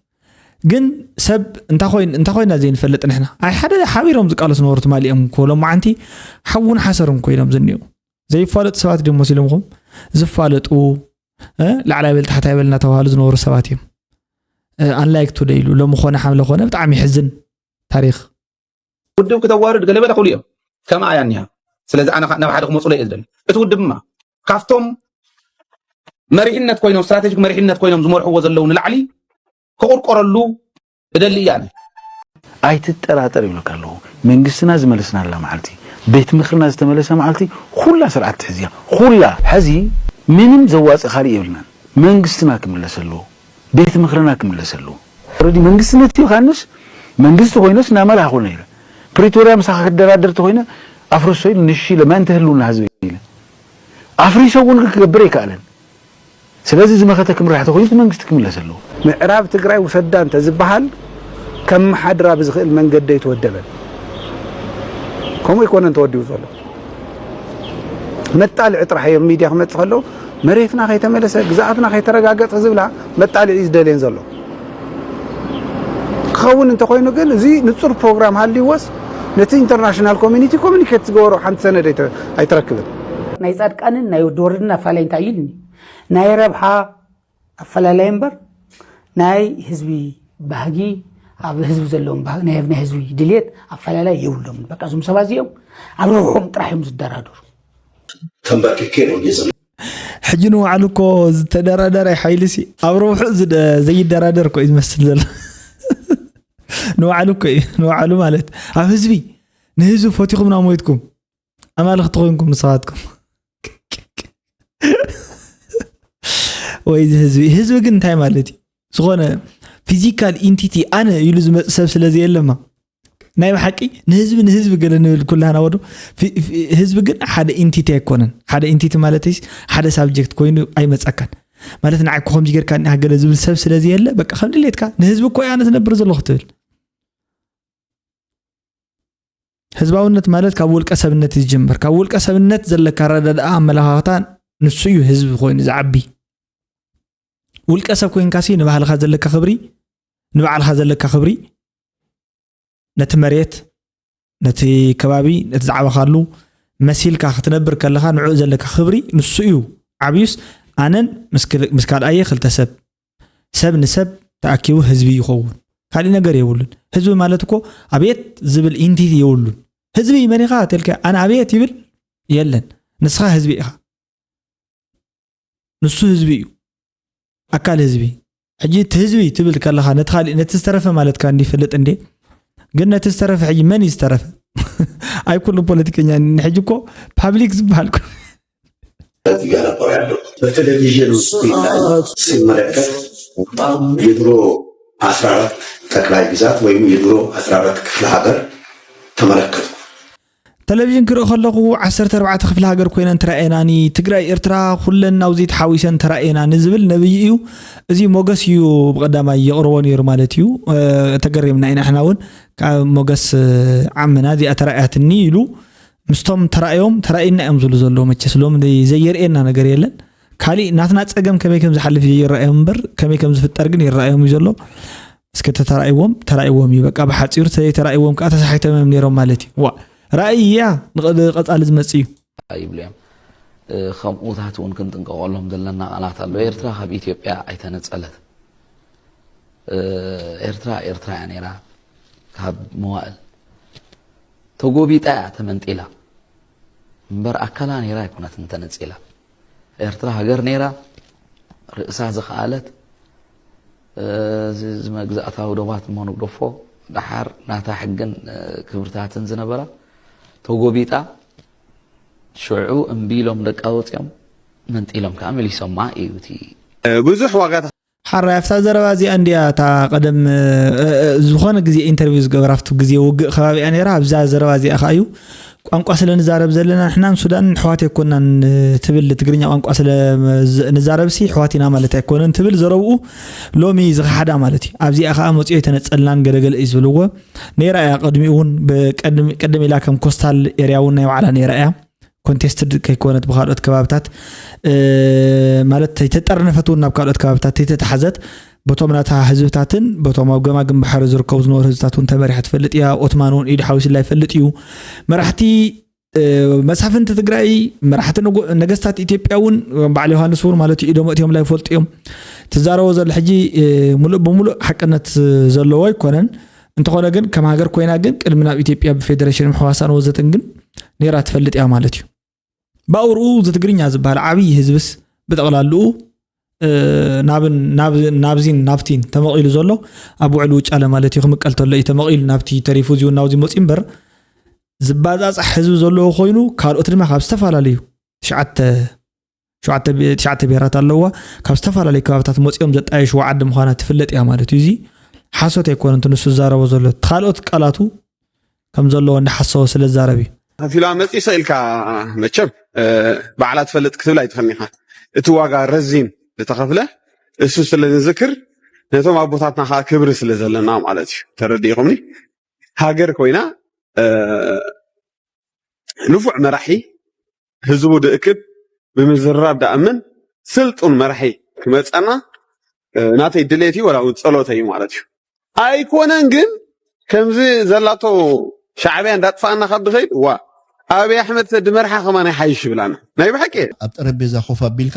ግን ሰብ እንታይ ኮይና ዘይንፈልጥ ንሕና ኣይ ሓደ ሓቢሮም ዝቃለሱ ነበሩ ትማሊ እዮም ክብሎም መዓንቲ ሓውን ሓሰርን ኮይኖም ዝኒኡ ዘይፋለጡ ሰባት ድዮም መሲሎምኹም ዝፋለጡ ላዕላይ በል ታሕታይ በል እናተባሃሉ ዝነበሩ ሰባት እዮም ኣንላይክ ቱደ ኢሉ ሎሚ ኮነ ሓምለ ኮነ ብጣዕሚ ይሕዝን ታሪክ ውድብ ክተዋርድ ገለበለ ክብሉ እዮም ከምኣ እያ እኒሃ ስለዚ ኣነ ናብ ሓደ ክመፁሎ እየ ዝደሊ እቲ ውድብ ድማ ካብቶም መሪሕነት ኮይኖም ስትራቴጂክ መሪሕነት ኮይኖም ዝመርሕዎ ዘለዉ ንላዕሊ ክቁርቆረሉ እደሊ እያ ኣነ ኣይትጠራጠር ይብለካ ኣለኹ መንግስትና ዝመለስናላ መዓልቲ ቤት ምክርና ዝተመለሰ መዓልቲ ኩላ ስርዓት ትሕዝያ ኩላ ሕዚ ምንም ዘዋፅእ ካሊእ የብልናን መንግስትና ክምለስ ኣለዎ ቤት ምክርና ክምለስ ኣለዎ ረዲ መንግስቲ ነቲ ዮሃንስ መንግስቲ ኮይነስ እናመላኽኩ ነይረ። ፕሪቶርያ ምሳኻ ክደራደር ተኮይነ ኣፍርሶ ኢሉ ንሺ ኢለ መን ተህልውና ህዝቢ ኢለ ኣፍሪሶ እውን ክገብር ኣይከኣለን። ስለዚ ዝመኸተ ክምራሕ ተኮይኑ እቲ መንግስቲ ክምለስ ኣለዎ። ምዕራብ ትግራይ ውሰዳ እንተዝበሃል ከመሓድራ ብዝኽእል መንገዲ ኣይተወደበን። ከምኡ ኣይኮነን ተወዲቡ ዘሎ። መጣልዒ ጥራሕ እዮም ሚድያ ክመፅእ ከለዉ መሬትና ከይተመለሰ ግዝኣትና ከይተረጋገፀ ዝብላ መጣልዒ እዩ ዝደልየን ዘሎ። ክኸውን እንተኮይኑ ግን እዚ ንፁር ፕሮግራም ሃልይዎስ ነቲ ኢንተርናሽናል ኮሚኒቲ ኮሚኒኬት ዝገበሮ ሓንቲ ሰነድ ኣይተ- ኣይትረክብን። ናይ ፃድቃንን ናይ ወዲ ወረድን ኣፋላይ እንታይ እዩ ኢልኒ? ናይ ረብሓ ኣፈላላይ እምበር ናይ ህዝቢ ባህጊ ኣብ ህዝቢ ዘለዎም ባህጊ ናይ ናይ ህዝቢ ድልየት ኣፈላላይ የብሎምን። በቃ እዞም ሰባት እዚኦም ኣብ ረብሖም ጥራሕ እዮም ዝደራደሩ። ተንበርኪኬ ነው እየ ዝብል። ሕጂ ንባዕሉ እኮ ዝተደራደረ ሓይሊ ሲ ኣብ ረብሑ ዝደ- ዘይደራደር እኮ እዩ ዝመስል ዘሎ። ንባዕሉ እኮ እዩ ንባዕሉ ማለት ኣብ ህዝቢ ንህዝቢ ፈቲኹም ናብ ሞይትኩም ኣማልኽቲ ኮይንኩም ንስኻትኩም ወይ እዚ ህዝቢ ህዝቢ ግን እንታይ ማለት እዩ? ዝኾነ ፊዚካል ኢንቲቲ ኣነ ኢሉ ዝመፅእ ሰብ ስለ ዘየለማ ናይ ብሓቂ ንህዝቢ ንህዝቢ ገለ ንብል ኩላህና ወዶ ፊ- ፊ- ህዝቢ ግን ሓደ ኢንቲቲ ኣይኮነን። ሓደ ኢንቲቲ ማለት ሓደ ሳብጀክት ኮይኑ ኣይመፀካን ማለት ንዓይ እኮ ከምዚ ጌርካ እኒኣ ገለ ዝብል ሰብ ስለ ዘየለ በቃ ከም ድሌትካ ንህዝቢ እኮ እየ ኣነ ዝነብር ዘለኹ ትብል። ህዝባውነት ማለት ካብ ውልቀ ሰብነት እዩ ዝጅምር። ካብ ውልቀ ሰብነት ዘለካ ኣረዳድኣ ኣመለኻኽታ ንሱ እዩ ህዝቢ ኮይኑ ዝዓቢ። ውልቀ ሰብ ኮይንካሲ ንባህልኻ ዘለካ ክብሪ ንባዕልኻ ዘለካ ክብሪ ነቲ መሬት ነቲ ከባቢ ነቲ ዝዓበኻሉ መሲልካ ክትነብር ከለኻ ንዕኡ ዘለካ ክብሪ ንሱ እዩ ዓብዩስ ኣነን ምስ ክል- ምስ ካልኣየ ክልተ ሰብ ሰብ ንሰብ ተኣኪቡ ህዝቢ ይኸውን ካሊእ ነገር የብሉን ህዝቢ ማለት እኮ ኣብየት ዝብል ኢንቲቲ የብሉን ህዝቢ መን ኢኻ ተልካ ኣነ ኣብየት ይብል የለን ንስኻ ህዝቢ ኢኻ ንሱ ህዝቢ እዩ ኣካል ህዝቢ ሕጂ እቲ ህዝቢ ትብል ከለኻ ነቲ ካሊእ ነቲ ዝተረፈ ማለትካ እንዲ ይፈልጥ እንዴ ግን ነቲ ዝተረፈ ሕጂ መን እዩ ዝተረፈ ኣይ ኩሉ ፖለቲከኛ ሕጂ እኮ ፓብሊክ ዝበሃል እኮ እያነበረ ያለው በቴሌቪዥን ስክሪን ላይ ሲመለከት የድሮ አስራ አራት ጠቅላይ ግዛት ወይም የድሮ አስራ አራት ክፍለ ሀገር ተመለከትኩ። ቴሌቪዥን ክርኢ ከለኹ ዓሰርተ ኣርባዕተ ክፍለ ሃገር ኮይነን ተራእየናኒ ትግራይ ኤርትራ ኩለን ናብዚ ተሓዊሰን ተራእየናኒ ዝብል ነብይ እዩ እዚ ሞገስ እዩ ብቐዳማይ የቕርቦ ነይሩ ማለት እዩ ተገሪምና ኢና ሕና እውን ካብ ሞገስ ዓምና እዚኣ ተራእያትኒ ኢሉ ምስቶም ተራእዮም ተራእይና እዮም ዝብሉ ዘለዉ መቸስ ሎም ዘይርእየና ነገር የለን ካሊእ ናትና ፀገም ከመይ ከም ዝሓልፍ ይረኣዮም እምበር ከመይ ከም ዝፍጠር ግን ይረኣዮም እዩ ዘሎ እስከ ተተራእይዎም ተራእይዎም እዩ በቃ ብሓፂሩ ተዘይተራእይዎም ከዓ ተሳሒቶም እዮም ነይሮም ማለት እዩ ዋ ራእይ እያ ንቐፃሊ ዝመፅ እዩ ይብሉ እዮም ከምኡታት እውን ክንጥንቀቐሎም ዘለና ቃላት ኣሎ ኤርትራ ካብ ኢትዮጵያ ኣይተነፀለት ኤርትራ ኤርትራ እያ ነይራ ካብ መዋእል ተጎቢጣ እያ ተመንጢላ እምበር ኣካላ ነይራ ኣይኮነትን ተነፂላ ኤርትራ ሃገር ነይራ ርእሳ ዝኸኣለት ዝመግዛእታዊ ዶባት እሞ ንግደፎ ደሓር ናታ ሕግን ክብርታትን ዝነበራ ተጎቢጣ ሽዑ እምቢ ኢሎም ደቃ ወፂኦም መንጢሎም ከዓ መሊሶማ እዩ እቲ ብዙሕ ዋጋታት ሓራይ ኣብታ ዘረባ እዚኣ እንዲያ እታ ቀደም ዝኾነ ግዜ ኢንተርቪው ዝገበራ ኣብቲ ግዜ ውግእ ከባቢኣ ነይራ ኣብዛ ዘረባ እዚኣ ከዓ እዩ ቋንቋ ስለ ንዛረብ ዘለና ንሕናን ሱዳንን ኣሕዋት ኣይኮናን ትብል ትግርኛ ቋንቋ ስለ ንዛረብሲ ኣሕዋት ኢና ማለት ኣይኮነን ትብል ዘረብኡ ሎሚ ዝኸሓዳ ማለት እዩ ኣብዚኣ ከዓ መፅዮ ኣይተነፀልናን ገለገለ እዩ ዝብልዎ ነይራ እያ ቅድሚኡ እውን ቀደም ኢላ ከም ኮስታል ኤርያ እውን ናይ ባዕላ ነይራ እያ ኮንቴስትድ ከይኮነት ብካልኦት ከባብታት ማለት ተይተጠርነፈት እውን ናብ ካልኦት ከባብታት ተይተተሓዘት በቶም ናታ ህዝብታትን በቶም ኣብ ገማግም ባሕሪ ዝርከቡ ዝነበሩ ህዝብታት እውን ተመሪሓ ትፈልጥ እያ ኦትማን እውን ኢድ ሓዊስላ ይፈልጥ እዩ መራሕቲ መሳፍንቲ ትግራይ መራሕቲ ነገስታት ኢትዮጵያ እውን በዓል ዮሃንስ እውን ማለት እዩ ኢዶም እትዮምላ ይፈልጡ እዮም ትዛረቦ ዘሎ ሕጂ ሙሉእ ብሙሉእ ሓቅነት ዘለዎ ኣይኮነን እንተኾነ ግን ከም ሃገር ኮይና ግን ቅድሚ ናብ ኢትዮጵያ ብፌደሬሽን ምሕዋሳን ወዘተን ግን ነይራ ትፈልጥ እያ ማለት እዩ። ብኣውርኡ እዚ ትግርኛ ዝበሃል ዓብዪ ህዝብስ ብጠቕላልኡ ናብን ናብዚን ናብቲን ተመቒሉ ዘሎ ኣብ ውዕል ውጫለ ማለት እዩ ክምቀል ተሎ እዩ ተመቒሉ ናብቲ ተሪፉ እዚውን ናብዚ መፅዩ እምበር ዝባፃፃሕ ህዝቢ ዘለዎ ኮይኑ ካልኦት ድማ ካብ ዝተፈላለዩ ትሽዓተ ትሽዓተ ብሄራት ኣለዋ ካብ ዝተፈላለዩ ከባብታት መፂኦም ዘጣየሽዎ ዓዲ ምዃና ትፍለጥ እያ ማለት እዩ እዚ ሓሶት ኣይኮነን እቲ ንሱ ዝዛረቦ ዘሎ፣ እቲ ካልኦት ቃላቱ ከም ዘለዎ እንዳሓሰቦ ስለ ዝዛረብ እዩ። ከፊሉ መፂሶ ኢልካ መቸም ባዕላ ትፈልጥ ክትብል ኣይትኽእልን ኢኻ። እቲ ዋጋ ረዚን ዝተኸፍለ እሱ ስለ ንዝክር ነቶም ኣቦታትና ከዓ ክብሪ ስለ ዘለና ማለት እዩ። ተረዲእኹምኒ? ሃገር ኮይና ንፉዕ መራሒ ህዝቡ ድእክብ ብምዝራብ ዳእምን ስልጡን መራሒ ክመፀና ናተይ ድሌት እዩ፣ ወላ እውን ፀሎተይ እዩ ማለት እዩ። ኣይኮነን ግን ከምዚ ዘላቶ ሻዕብያ እንዳጥፋእና ካብ ድኸይድ ዋ ኣብይ ኣሕመድ ተድመርሓ ከማን ይሓይሽ ይብላና ናይ ብሓቂ። ኣብ ጠረጴዛ ኮፍ ኣቢልካ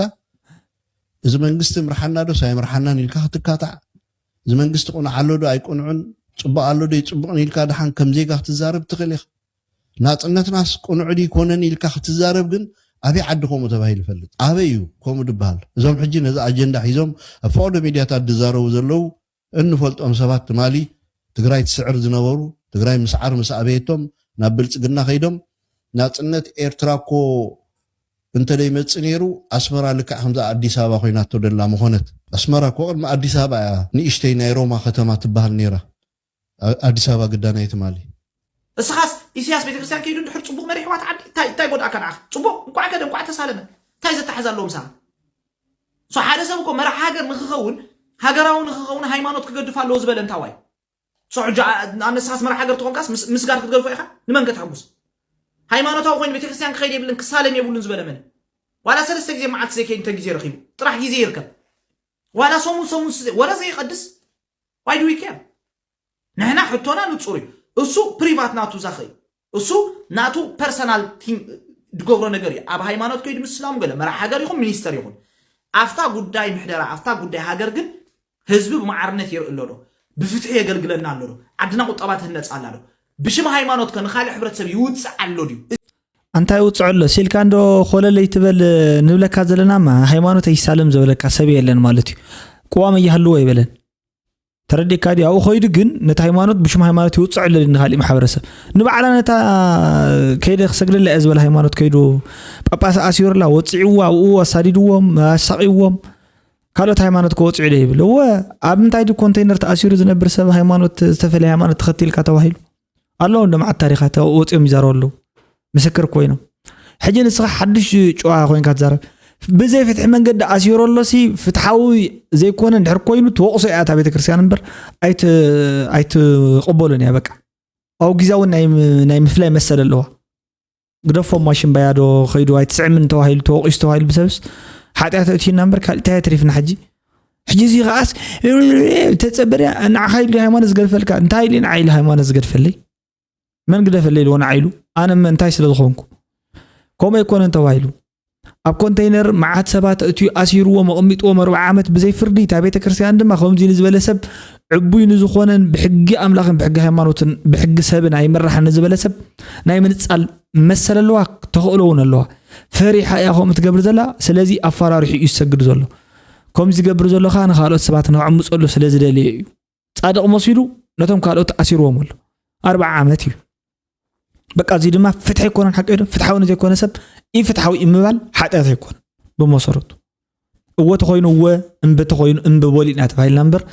እዚ መንግስቲ ምርሓና ዶ ሳይምርሓናን ኢልካ ክትካታዕ፣ እዚ መንግስቲ ቁኑዕ ኣሎ ዶ ኣይቁኑዕን፣ ፅቡቅ ኣሎ ዶ ይፅቡቅን ኢልካ ደሓን ከም ዜጋ ክትዛረብ ትኽእል ኢኻ። ናፅነትናስ ቁኑዕ ድዩ ኮነን ኢልካ ክትዛረብ ግን ኣበይ ዓዲ ከምኡ ተባሂሉ ይፈልጥ? ኣበይ እዩ ከምኡ ድበሃል? እዞም ሕጂ ነዚ ኣጀንዳ ሒዞም ኣብ ፈቐዶ ሚድያታት ዝዛረቡ ዘለዉ እንፈልጦም ሰባት ትማሊ ትግራይ ትስዕር ዝነበሩ፣ ትግራይ ምስዓር ምስ ኣበየቶም ናብ ብልፅግና ከይዶም ናፅነት ኤርትራ እኮ እንተደይመፅእ ነይሩ ኣስመራ ልክዕ ከምዛ ኣዲስ ኣበባ ኮይናቶ ደላ ምኾነት። ኣስመራ እኮ ቅድሚ ኣዲስ ኣበባ እያ ንእሽተይ ናይ ሮማ ከተማ ትበሃል ነይራ። ኣዲስ ኣበባ ግዳና ትማሊ። እስኻስ ኢሳያስ ቤተክርስትያን ከይዱ ድሕር ፅቡቅ መሪሕዋ ዓዲ እንታይ ጎድኣካ ንዓኻ? ፅቡቅ እንኳዕ ከደ እንኳዕ ተሳለመ እንታይ ዘተሓዝ ኣለዎ ምሳኻ? ሶ ሓደ ሰብ እኮ መራሕ ሃገር ንክኸውን ሃገራዊ ንክኸውን ሃይማኖት ክገድፍ ኣለዎ ዝበለ እንታዋይ? ሶ ሕጂ ንኣብነት እስኻስ መራሕ ሃገር ትኾንካስ ምስጋር ክትገድፎ ኢኻ? ንመን ከተሐጉስ? ሃይማኖታዊ ኮይኑ ቤተክርስትያን ክኸይድ የብልን ክሳለም የብሉን ዝበለ መን? ዋላ ሰለስተ ግዜ መዓልቲ ዘይከይድ እንተ ግዜ ረኺቡ ጥራሕ ግዜ ይርከብ። ዋላ ሰሙን ሰሙን ወረ ዘይቀድስ ዋይ ዱ ዊ ኬር? ንሕና ሕቶና ንጹር እዩ። እሱ ፕሪቫት ናቱ ዛኸ እዩ። እሱ ናቱ ፐርሰናል ድገብሮ ነገር እዩ። ኣብ ሃይማኖት ከይዱ ምስላም ገለ መራሕ ሃገር ይኹን ሚኒስተር ይኹን ኣብታ ጉዳይ ምሕደራ ኣብታ ጉዳይ ሃገር ግን ህዝቢ ብማዕርነት ይርኢ ኣሎ ዶ? ብፍትሒ የገልግለና ኣሎ ዶ? ዓድና ቁጠባ ትህነፅ ኣላ ዶ? ብሽም ሃይማኖት ከ ንካልእ ሕብረተሰብ ይውፅዕ ኣሎ ድዩ? እንታይ ውፅዕ ኣሎ ሲልካ እንዶ ኮለለይ ትበል ንብለካ ዘለናማ ሃይማኖት ኣይሳለም ዝበለካ ሰብ የለን ማለት እዩ። ቅዋም እያህልዎ ይበለን ተረዲካ ድዩ ኣብኡ ኮይዱ ግን ነቲ ሃይማኖት ብሽም ሃይማኖት ይውፅዕ ኣሎ ንካሊእ ማሕበረሰብ ንባዕላ ነታ ከይደ ክሰግደላ እየ ዝበለ ሃይማኖት ከይዱ ጳጳስ ኣሲሩላ ወፂዕዋ ኣብኡ ኣሳዲድዎም ኣሳቂዎም ካልኦት ሃይማኖት ከወፅዑ ዶ ይብል እወ ኣብ ምንታይ ድ ኮንቴይነር ተኣሲሩ ዝነብር ሰብ ሃይማኖት ዝተፈለየ ሃይማኖት ተኸቲልካ ተባሂሉ ኣለዉ እንዶ መዓት ታሪኻት ወፂኦም ይዛረቡ ኣለዉ ምስክር ኮይኖም ሕጂ ንስኻ ሓድሽ ጭዋ ኮይንካ ትዛረብ ብዘይ ፍትሒ መንገዲ ኣሲሩ ኣሎ ሲ ፍትሓዊ ዘይኮነ እንድሕር ኮይኑ ትወቕሶ እያ እታ ቤተክርስትያን እምበር ኣይትቕበሉን እያ በቃ ኣብ ግዛዊ ናይ ምፍላይ መሰል ኣለዋ ግደፎም ማሽን ባያዶ ከይዱ ኣይትስዕምን ተባሂሉ ተወቒሱ ተባሂሉ ብሰብስ ሓጢኣት ኣእትዩና እምበር ካልእ እንታይ ኣትሪፍና ሕጂ ሕጂ እዚ ከዓስ ተፀበርያ ንዓኻ ኢሉ ሃይማኖት ዝገድፈልካ እንታይ ኢሉ ንዓ ኢሉ ሃይማኖት ዝገድፈለይ መን ግደፈለይ ኢልዎ ንዓ ኢሉ ኣነ መ እንታይ ስለ ዝኾንኩ ከምኡ ኣይኮነን ተባሂሉ ኣብ ኮንተይነር መዓት ሰባት ኣእትዩ ኣሲርዎም ኣቐሚጥዎም ኣርብዓ ዓመት ብዘይ ፍርዲ እታ ቤተ ክርስትያን ድማ ከምዚ ንዝበለ ሰብ ዕቡይ ንዝኾነን ብሕጊ ኣምላኽን ብሕጊ ሃይማኖትን ብሕጊ ሰብን ኣይምራሕን ንዝበለ ሰብ ናይ ምንጻል መሰል ኣለዋ ተኽእሎ እውን ኣለዋ ፈሪሓ እያ ከምኡ ትገብር ዘላ ስለዚ ኣፈራሪሑ እዩ ዝሰግድ ዘሎ ከምዚ ዝገብር ዘሎ ከዓ ንካልኦት ሰባት ነዕምፀሉ ስለ ዝደለየ እዩ ፃድቕ መሲሉ ነቶም ካልኦት ኣሲርዎም ኣሎ ኣርብዓ ዓመት እዩ በቃ እዚ ድማ ፍትሒ ኣይኮነን ሓቂ ዶ ፍትሓዊ ንዘይኮነ ሰብ ኢፍትሓዊ እዩ ምባል ሓጢኣት ኣይኮነን ብመሰረቱ እወ ተኮይኑ እወ እምበ ተኮይኑ እምበ በሉ ኢና ተባሂልና እምበር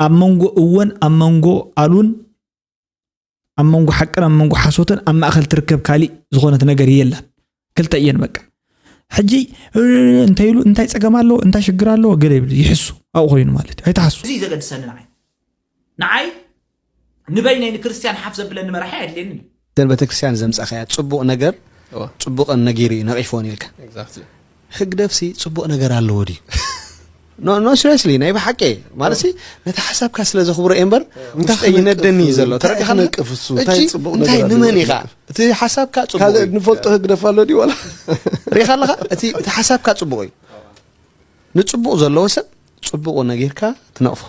ኣብ መንጎ እወን ኣብ መንጎ ኣሉን ኣብ መንጎ ሓቅን ኣብ መንጎ ሓሶትን ኣብ ማእኸል ትርከብ ካሊእ ዝኾነት ነገር የላን ክልተ እየን በቃ ሕጂ እንታይ ኢሉ እንታይ ፀገም ኣለዎ እንታይ ሽግር ኣለዎ ገለ ይብል ይሕሱ ኣብኡ ኮይኑ ማለት እዩ ኣይትሓሱ እዚ ዘገድሰኒ ንዓይ ንዓይ ንበይነይ ንክርስትያን ሓፍ ዘብለኒ መራሒ ኣየድልየንን እዩ እተን ቤተክርስትያን ዘምፃእካያ ፅቡቕ ነገር ፅቡቕን ነጊሩ እዩ ነቒፎን ኢልካ ህግደፍሲ ፅቡቕ ነገር ኣለዎ ድዩ ኖ ኖ ሲሪየስሊ ናይ ብሓቂ ማለት ሲ ነቲ ሓሳብካ ስለ ዘኽብሮ እየ እምበር ውሽጠ ይነደኒ እዩ ዘሎ ተረዲኻኒ ነቅፍ እሱ እንታይ ሕጂ ጽቡቕ እንታይ ነገር ኣለዎ? ንመን ኢኻ እቲ ሓሳብካ ጽቡቕ ካልእ እዩ ንፈልጦ ህግደፍ ኣሎ ድዩ ዋላ ሪኻ ኣለኻ እቲ እቲ ሓሳብካ ጽቡቕ እዩ ንጽቡቕ ዘለዎ ሰብ ጽቡቕ ነጊርካ ትነቕፎ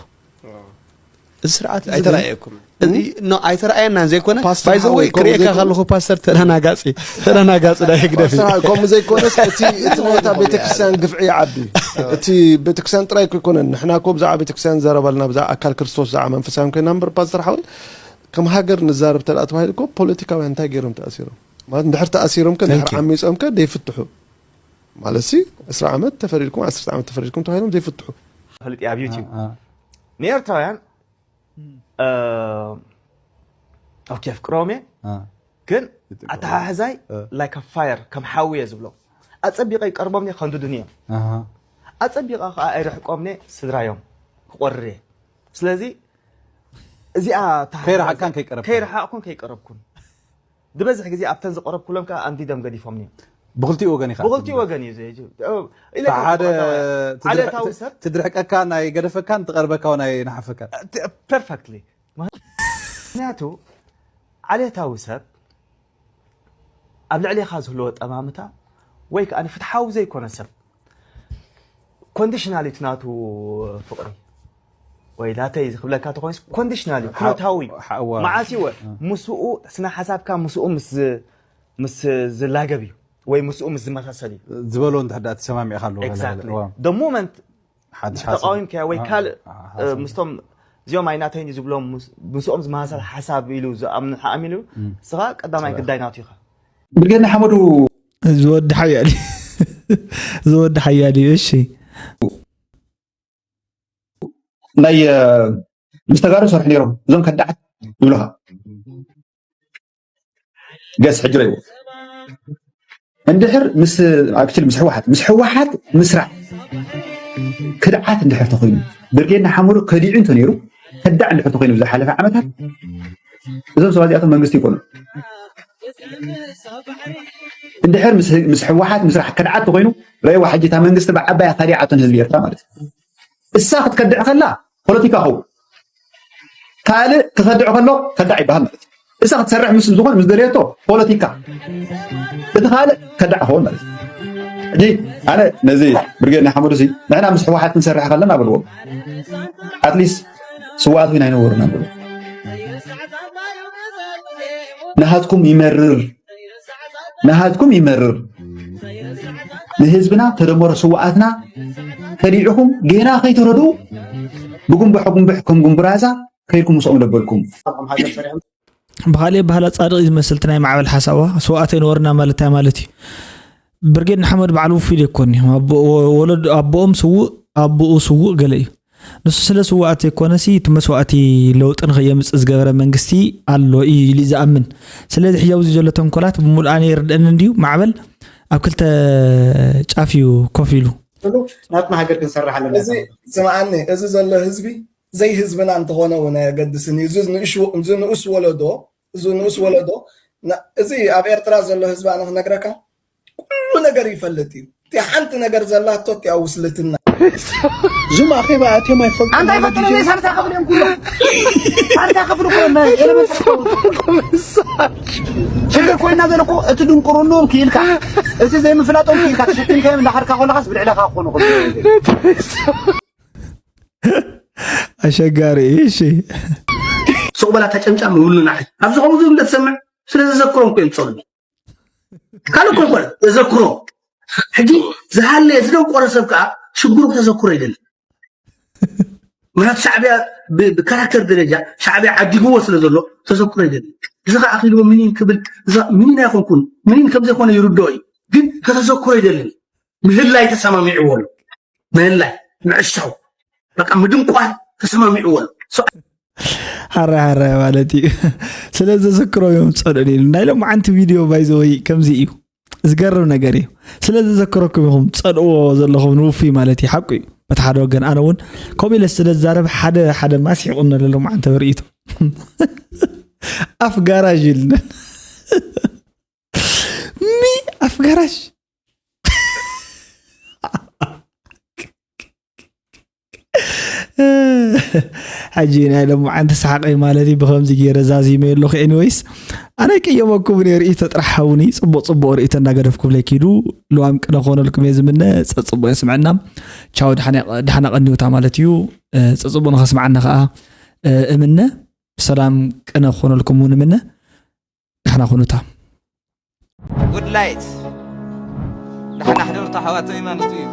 እዚ ስርዓት እዚ ግን- ኣይተራእየኩም እዚ ኖ ኣይተራእየናን ዘይኮነ ፓስተር ባይዘወይ ሓወይ፣ ከምኡ ክርእየካ ዘይኮነ- ከለኹ ፓስተር ተደናጋፂ ተደናጋፂ ናይ ህግደፍ እዩ። ፓስተር ከምኡ ዘይኮነስ እቲ እቲ ቦታ ቤተክርስትያን ግፍዒ ይዓቢ እቲ ቤተክርስትያን ጥራይ እኮ ኣይኮነን ንሕና እኮ ብዛዕባ ቤተክርስትያን ንዛረብ ኣለና ብዛዕባ ኣካል ክርስቶስ ብዛዕባ መንፈሳውያን ኮይና እምበር ፓስተር ሓወይ ከም ሃገር ንዛረብ ተደኣ ተባሂሉ እኮ ፖለቲካውያን እንታይ ገይሮም ተኣሲሮም ማለት እንድሕር ተኣሲሮም ከ እንድሕር ዓሚፆም ከ ደይፍትሑ ማለት ሲ ዕስራ ዓመት ተፈሪድኩም ዓሰርተ ዓመት ተፈሪድኩም ተባሂሎም ዘይፍትሑ ፈልጥ ኣብ ዩቲብ ንኤርትራውያን ኦኬ፣ ኣፍቅሮም እየ፣ ግን ኣተሓሕዛይ like a fire፣ ከም ሓዊ እየ ዝብሎም። ኣጸቢቐ ይቀርቦም እየ፣ ከንድዱኒ እዮም። ኣጸቢቐ ከዓ ኣይርሕቆም እየ፣ ስድራ እዮም፣ ክቆርር እየ። ስለዚ እዚኣ ኣተሓሕዛ ከይረሓቅካን ከይቀረብካን። ከይረሓቕኩን ከይቀረብኩን። ዝበዝሕ ግዜ ኣብተን ዝቀረብኩሎም ከዓ ኣንዲዶም ገዲፎምኒ እዮም። ብክልቲኡ ወገን ኢኻ ብክልቲኡ ወገን እዩ ዘ- ኢለ ሓደ ዓሌታዊ ሰብ ትድርሕቀካ ናይ ገደፈካን ትቐርበካ ናይ ናሓፈካን። ፐርፈክትሊ። ምክንያቱ ዓሌታዊ ሰብ ኣብ ልዕሌኻ ዝህልዎ ጠማምታ ወይ ከዓ ፍትሓዊ ዘይኮነ ሰብ ኮንዲሽናል እዩ ናቱ ፍቕሪ ወይ ናተይ ክብለካ ተኾይንስ ኮንዲሽናል እዩ ኩነታዊ እዩ። ሓዋ መዓስ ይወ ምስኡ ስነ ሓሳብካ ምስኡ ምስ ዝ- ምስ ዝላገብ እዩ ወይ ምስኡ ምስ ዝመሳሰል እዩ። ዝበሎ እንድሕር ዳኣ ተሰማሚዕካ ኣለዎ። Exactly። እዋ። The moment ሓድሽ ሓሳብ። ተቃዊምካዮ ወይ አ- ካልእ አ- እ፣ ምስቶም እዚኦም ኣይናተይን እዩ ዝብሎም ምስ- ምስኦም ዝመሳሰል ሓሳብ ኢሉ ዝኣምኑ ሓኣም ኢሉ ንስኻ ቀዳማይ ግዳይ ናቱ ኢኻ። ብርጌድ ንሓመዱ ዝወዲ ሓያል እዩ። ዝወዲ ሓያል እዩ። እሺ ናይ እ፣ ምስ ተጋሩ ሰርሑ ነይሮም እዞም ከዳዓት ይብሉኻ። ገስ ሕጂ ረይዎ እንድሕር ምስ ኣክቹሊ ምስ ህወሓት ምስ ህወሓት ምስራሕ ክድዓት እንድሕር ተኮይኑ ብርጌድ ንሓመዱ ከዲዑ እንተ ነይሩ ከዳዕ እንድሕር ተኮይኑ ዝሓለፈ ዓመታት እዞም ሰባት እዚኣቶም መንግስቲ ይኮኑ። እንድሕር ምስ ምስ ህወሓት ምስራሕ ከድዓት ተኮይኑ ረይዋ ሕጂ እታ መንግስቲ ብዓባያ ከዲዓቶ ንህዝቢ ኤርትራ ማለት እዩ። እሳ ክትከድዕ ከላ ፖለቲካ ኸው ካልእ ክኸድዕ ከሎ ከዳዕ ይበሃል ማለት እዩ። እሳ ክትሰርሕ ምስ ዝኾን ምስ ደለየቶ ፖለቲካ እቲ ካልእ ከዳዕ ኸውን ማለት እዩ። ሕጂ ኣነ ነዚ ብርጌድ ናይ ሓመዱ ሲ ንሕና ምስ ህወሓት ክንሰርሕ ከለና በልዎ ኣትሊስት ስዋኣት ኮይና ኣይነበሩና በልዎ ናሃትኩም ይመርር ናሃትኩም ይመርር ንህዝብና ተደመሮ ስዋኣትና ከዲዕኹም ገና ከይተረድኡ ብጉንብሕ ጉንብሕ ከም ጉንብራዛ ከይድኩም ምስኦም ደበልኩም ብኻሊእ ባህላ ጻድቕ እዩ ዝመስል እቲ ናይ ማዕበል ሓሳዋ ስውኣት ኣይነበርና ማለት እንታይ ማለት እዩ? ብርጌድ ንሓመዱ ባዕሉ ውፉይ ዘይኮን እዩ። ኣቦ- ወለዱ ኣቦኦም ስውእ ኣቦኡ ስውእ ገለ እዩ። ንሱ ስለ ስውኣት ዘይኮነሲ እቲ መስዋእቲ ለውጢ ንኸየምፅእ ዝገበረ መንግስቲ ኣሎ እዩ ኢሉ እዩ ዝኣምን። ስለዚ ሕጂ ኣብዚ ዘሎ ተንኮላት ብምሉኣን ይርድአኒ እንድዩ ማዕበል ኣብ ክልተ ጫፍ እዩ ኮፍ ኢሉ። ናትና ሃገር ክንሰርሕ ኣለና። እዚ ስምዓኒ፣ እዚ ዘሎ ህዝቢ ዘይህዝብና እንተኾነ እውን ኣየገድስን እዩ። እዚ ንእሽ- እዚ ንኡስ ወለዶ እዚ ንኡስ ወለዶ ና- እዚ ኣብ ኤርትራ ዘሎ ህዝቢ ኣነ ክነግረካ ኩሉ ነገር ይፈልጥ እዩ። እቲ ሓንቲ ነገር ዘላቶ እቲኣ ውስልትና ዙም ኣኼባ ኣትዮም ኣይፈልጡ ኣንታ ይፈጥሩ ሳምሳ ክብልዮም ኩሉ ኣንታ ክብሉ ኩሉ ኤለመንት ሽግር ኮይና ዘለኩ እቲ ድንቁርኖም ክኢልካ እቲ ዘይምፍላጦም ክኢልካ ተሸኪምካዮም እንዳኸድካ ከለኻስ ብልዕለኻ ክኾኑ ክሉ ኣሸጋሪ እዩ። እሺ ሱቕ በላ ተጨምጫም ይብሉና ሕጂ ኣብዚ ከምኡ ዝብል ትሰምዕ ስለ ዘዘክሮም እኮ እዮም ዝጸልዩ ካልእ እኮ ይኮነ ተዘክሮ ሕጂ ዝሃለየ ዝደንቆረ ሰብ ከዓ ሽግሩ ክተዘክሮ ይደሊ ምክንያቱ ሻዕብያ ብ- ብካራክተር ደረጃ ሻዕብያ ዓዲግዎ ስለ ዘሎ ተዘክሮ ይደሊ እዚ ከዓ ኣኪልዎ ምኒን ክብል እዚ ምኒን ኣይኮንኩን ምኒን ከም ዘይኮነ ይርድኦ እዩ ግን ከተዘክሮ ይደሊ ምህላይ ተሰማሚዕዎ ኣሎ ምህላይ ምዕሻው በቃ ምድንቋር ተሰማሚዕዎ ኣሎ ሓራይ ሓራይ ማለት እዩ። ስለ ዘዘክሮ እዮም ጸልኡን ኢሉ ናይ ሎማዓንቲ ቪድዮ ባይዘወይ ከምዚ እዩ። ዝገርም ነገር እዩ። ስለ ዘዘክረኩም ኢኹም ጸልእዎ ዘለኹም ንውፉይ ማለት እዩ። ሓቁ እዩ። በቲ ሓደ ወገን ኣነ እውን ከምኡ ኢለ ስለ ዝዛረብ ሓደ ሓደ ማስሒቑኒ ኣሎ ሎማዓንቲ ብርእይቶ ኣፍ ጋራዥ ኢልና ሚ ኣፍ ጋራዥ ሕጂ ናይ ሎማዓንቲ ሰሓቀይ ማለት እዩ ብከምዚ ገይረ ዛዚመ ኣለኹ anyways ኣነ ቅየመኩም ነይሩ እዩ ተጥራሕ ሃውኒ ጽቡቅ ጽቡቅ ርእይቶ እንዳገደፍኩብለይ ኪዱ ልዋም ቅነ ክኾነልኩም እየ ዝምነ ጸጽቡቅ የስምዐና ቻው ደሓና ቀንዩታ ማለት እዩ ጸጽቡቅ ንኸስምዓና ከዓ እምነ ብሰላም ቅነ ክኾነልኩም እውን እምነ ደሕና ኩኑታ ጉድ ላይት ደሕና ሕደሩ ኣሕዋተይ ማለት እዩ